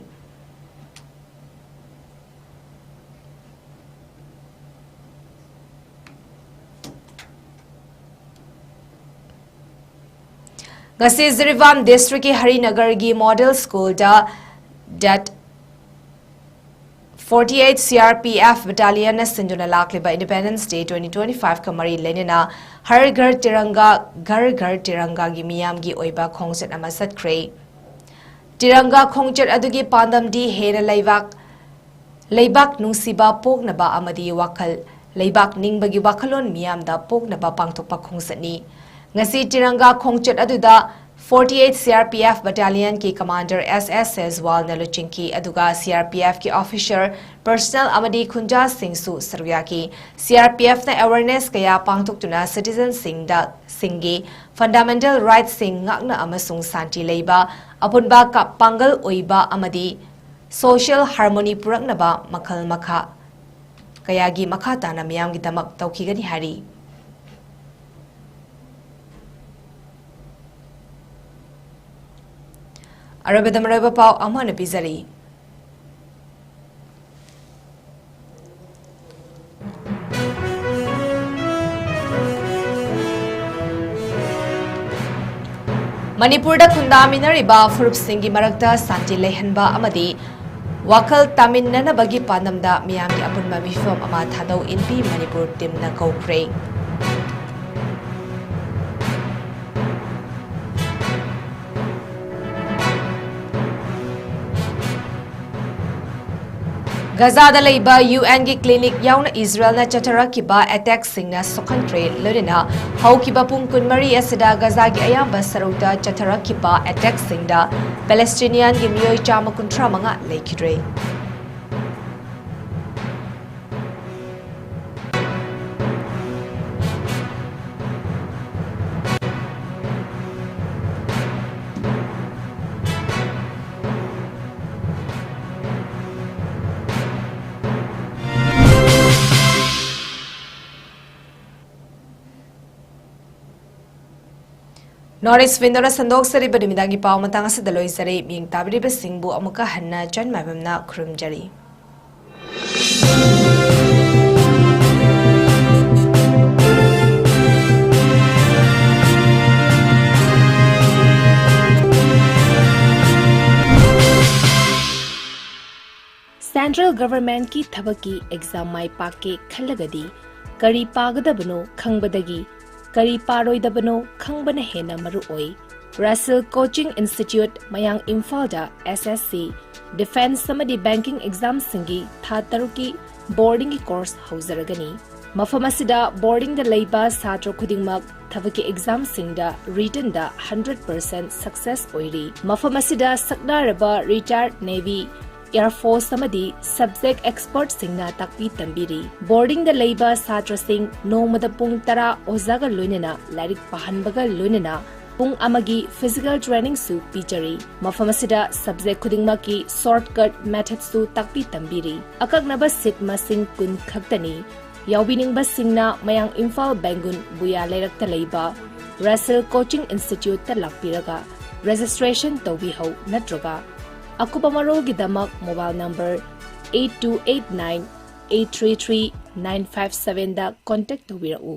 ꯉꯁꯤ Jiribam districtꯀꯤ ꯍꯔꯤꯅꯒꯔꯒꯤ model schoolꯗ date Forty eight C R P F Battalionꯅ ꯁꯤꯟꯗꯨꯅ ꯂꯥꯛꯂꯤꯕ Independence Day twenty twenty five ꯀ ꯃꯔꯤ ꯂꯩꯅꯅ ꯍꯔ ꯘꯔ ꯇꯤꯔꯪꯒꯥ, ꯘꯔ ꯘꯔ ꯇꯤꯔꯪꯒꯥꯒꯤ ꯃꯤꯌꯥꯝꯒꯤ ꯑꯣꯏꯕ ꯈꯣꯡꯆꯠ ꯑꯃ ꯆꯠꯈ꯭ꯔꯦ꯫ ꯇꯤꯔꯪꯒꯥ ꯈꯣꯡꯆꯠ ꯑꯗꯨꯒꯤ ꯄꯥꯟꯗꯝꯗꯤ ꯍꯦꯟꯅ ꯂꯩꯕꯥꯛ, ꯂꯩꯕꯥꯛ ꯅꯨꯡꯁꯤꯕ ꯄꯣꯛꯅꯕ ꯑꯃꯗꯤ ꯋꯥꯈꯜ, ꯂꯩꯕꯥꯛ ꯅꯤꯡꯕꯒꯤ ꯋꯥꯈꯜꯂꯣꯟ ꯃꯤꯌꯥꯝꯗ ꯄꯣꯛꯅꯕ ꯄꯥꯡꯊꯣꯛꯄ ꯈꯣꯡꯆꯠꯅꯤ꯫ ꯉꯁꯤ ꯇꯤꯔꯪꯒꯥ ꯈꯣꯡꯆꯠ ꯑꯗꯨꯗ forty eight C R P F Battalionꯀꯤ commander S S Sezwalꯅ ꯂꯨꯆꯤꯡꯈꯤ, ꯑꯗꯨꯒ C R P Fꯀꯤ officer, personnel ꯑꯃꯗꯤ ꯈꯨꯟꯖꯥꯁꯤꯡꯁꯨ ꯁꯔꯨꯛ ꯌꯥꯈꯤ꯫ C R P Fꯅ awareness ꯀꯌꯥ ꯄꯥꯡꯊꯣꯛꯇꯨꯅ citizenꯁꯤꯡꯗ, ꯁꯤꯡꯒꯤ fundamental rightꯁꯤꯡ ꯉꯥꯛꯅ ꯑꯃꯁꯨꯡ ꯁꯥꯟꯇꯤ ꯂꯩꯕ, ꯑꯄꯨꯟꯕ ꯀ-, ꯄꯥꯡꯒꯜ ꯑꯣꯏꯕ ꯑꯃꯗꯤ social harmony ꯄꯨꯔꯛꯅꯕ ꯃꯈꯜ ꯃꯈꯥ ꯀꯌꯥꯒꯤ ꯃꯈꯥ ꯇꯥꯅ ꯃꯤꯌꯥꯝꯒꯤꯗꯃꯛ ꯇꯧꯈꯤꯒꯅꯤ ꯍꯥꯏꯔꯤ꯫ ꯑꯔꯣꯏꯕꯗ ꯃꯔꯨꯑꯣꯏꯕ ꯄꯥꯎ ꯑꯃꯨꯛ ꯍꯟꯅ ꯄꯤꯖꯔꯤ꯫ ꯃꯅꯤꯄꯨꯔꯗ ꯈꯨꯟꯗꯥꯃꯤꯟꯅꯔꯤꯕ ꯐꯨꯔꯨꯞꯁꯤꯡꯒꯤ ꯃꯔꯛꯇ ꯁꯥꯟꯇꯤ ꯂꯩꯍꯟꯕ ꯑꯃꯗꯤ ꯋꯥꯈꯜ ꯇꯥꯃꯤꯟꯅꯅꯕꯒꯤ ꯄꯥꯟꯗꯝꯗ ꯃꯤꯌꯥꯝꯒꯤ ꯑꯄꯨꯟꯕ ꯃꯤꯐꯝ ꯑꯃ ꯊꯥꯗꯧ ꯏꯟꯄꯤ ꯃꯅꯤꯄꯨꯔ teamꯅ ꯀꯧꯈ꯭ꯔꯦ꯫ ꯒꯖꯥꯗ ꯂꯩꯕ UNꯒꯤ clinic ꯌꯥꯎꯅ ꯏꯖꯔꯦꯜꯅ ꯆꯠꯊꯔꯛꯈꯤꯕ attackꯁꯤꯡꯅ ꯁꯣꯛꯍꯟꯈ꯭ꯔꯦ, ꯂꯣꯏꯅꯅ ꯍꯧꯈꯤꯕ ꯄꯨꯡ ꯀꯨꯟꯃꯔꯤ ꯑꯁꯤꯗ ꯒꯖꯥꯒꯤ ꯑꯌꯥꯝꯕ ꯁꯔꯨꯛꯇ ꯆꯠꯊꯔꯛꯈꯤꯕ attackꯁꯤꯡꯗ Palestinianꯒꯤ ꯃꯤꯑꯣꯏ ꯆꯥꯝꯃ ꯀꯨꯟꯊ꯭ꯔꯥ ꯃꯉꯥ ꯂꯩꯈꯤꯗ꯭ꯔꯦ꯫ North East Windowꯅ ꯁꯟꯗꯣꯛꯆꯔꯤꯕ ꯅꯨꯃꯤꯗꯥꯡꯒꯤ ꯄꯥꯎ ꯃꯇꯥꯡ ꯑꯁꯤꯗ ꯂꯣꯏꯖꯔꯦ꯫ ꯃꯤꯌꯦꯡ ꯇꯥꯕꯤꯔꯤꯕꯁꯤꯡꯕꯨ ꯑꯃꯨꯛꯀ ꯍꯟꯅ ꯆꯟ ꯃꯥꯏꯕꯝꯅ ꯈꯨꯔꯨꯝꯖꯔꯤ꯫ Central Governmentꯀꯤ ꯊꯕꯛꯀꯤ exam ꯃꯥꯏ ꯄꯥꯛꯀꯦ ꯈꯜꯂꯒꯗꯤ ꯀꯔꯤ ꯄꯥꯒꯗꯕꯅꯣ ꯈꯪꯕꯗꯒꯤ ꯀꯔꯤ ꯄꯥꯔꯣꯏꯗꯕꯅꯣ ꯈꯪꯕꯅ ꯍꯦꯟꯅ ꯃꯔꯨ ꯑꯣꯏ꯫ Russell Coaching Institute, ꯃꯌꯥꯡ ꯏꯝꯐꯥꯜꯗ S S C, Defence ꯑꯃꯗꯤ Banking examꯁꯤꯡꯒꯤ ꯊꯥ ꯇꯔꯨꯛꯀꯤ boardingꯒꯤ course ꯍꯧꯖꯔꯒꯅꯤ꯫ ꯃꯐꯝ ꯑꯁꯤꯗ boardingꯗ ꯂꯩꯕ ꯁꯥꯇ꯭ꯔ ꯈꯨꯗꯤꯡꯃꯛ ꯊꯕꯛꯀꯤ examꯁꯤꯡꯗ writtenꯗ hundred percent success ꯑꯣꯏꯔꯤ꯫ ꯃꯐꯝ ꯑꯁꯤꯗ ꯁꯛꯅꯥꯔꯕ retired Navy, Air Force ꯑꯃꯗꯤ subject expertꯁꯤꯡꯅ ꯇꯥꯛꯄꯤ ꯇꯝꯕꯤꯔꯤ꯫ Boardingꯗ ꯂꯩꯕ ꯁꯥꯇ꯭ꯔꯁꯤꯡ ꯅꯣꯡꯃꯗ ꯄꯨꯡ ꯇꯔꯥ ꯑꯣꯖꯥꯒ ꯂꯣꯏꯅꯅ ꯂꯥꯏꯔꯤꯛ ꯄꯥꯍꯟꯕꯒ ꯂꯣꯏꯅꯅ ꯄꯨꯡ ꯑꯃꯒꯤ physical trainingꯁꯨ ꯄꯤꯖꯔꯤ꯫ ꯃꯐꯝ ꯑꯁꯤꯗ subject ꯈꯨꯗꯤꯡꯃꯛꯀꯤ shortcut methodꯁꯨ ꯇꯥꯛꯄꯤ ꯇꯝꯕꯤꯔꯤ꯫ ꯑꯀꯛꯅꯕ seat ꯃꯁꯤꯡ ꯀꯨꯟ ꯈꯛꯇꯅꯤ꯫ ꯌꯥꯎꯕꯤꯅꯤꯡꯕꯁꯤꯡꯅ ꯃꯌꯥꯡ ꯏꯝꯐꯥꯜ ꯕꯦꯡꯒꯨꯟ ꯕꯨꯌꯥ ꯂꯩꯔꯛꯇ ꯂꯩꯕ Russell Coaching Instituteꯇ ꯂꯥꯛꯄꯤꯔꯒ registration ꯇꯧꯕꯤꯍꯧ ꯅꯠꯇ꯭ꯔꯒ ꯑꯀꯨꯞꯄ ꯃꯔꯣꯜꯒꯤꯗꯃꯛ mobile number eight two eight nine eight three three nine five sevenꯗ contact ꯇꯧꯕꯤꯔꯛꯎ꯫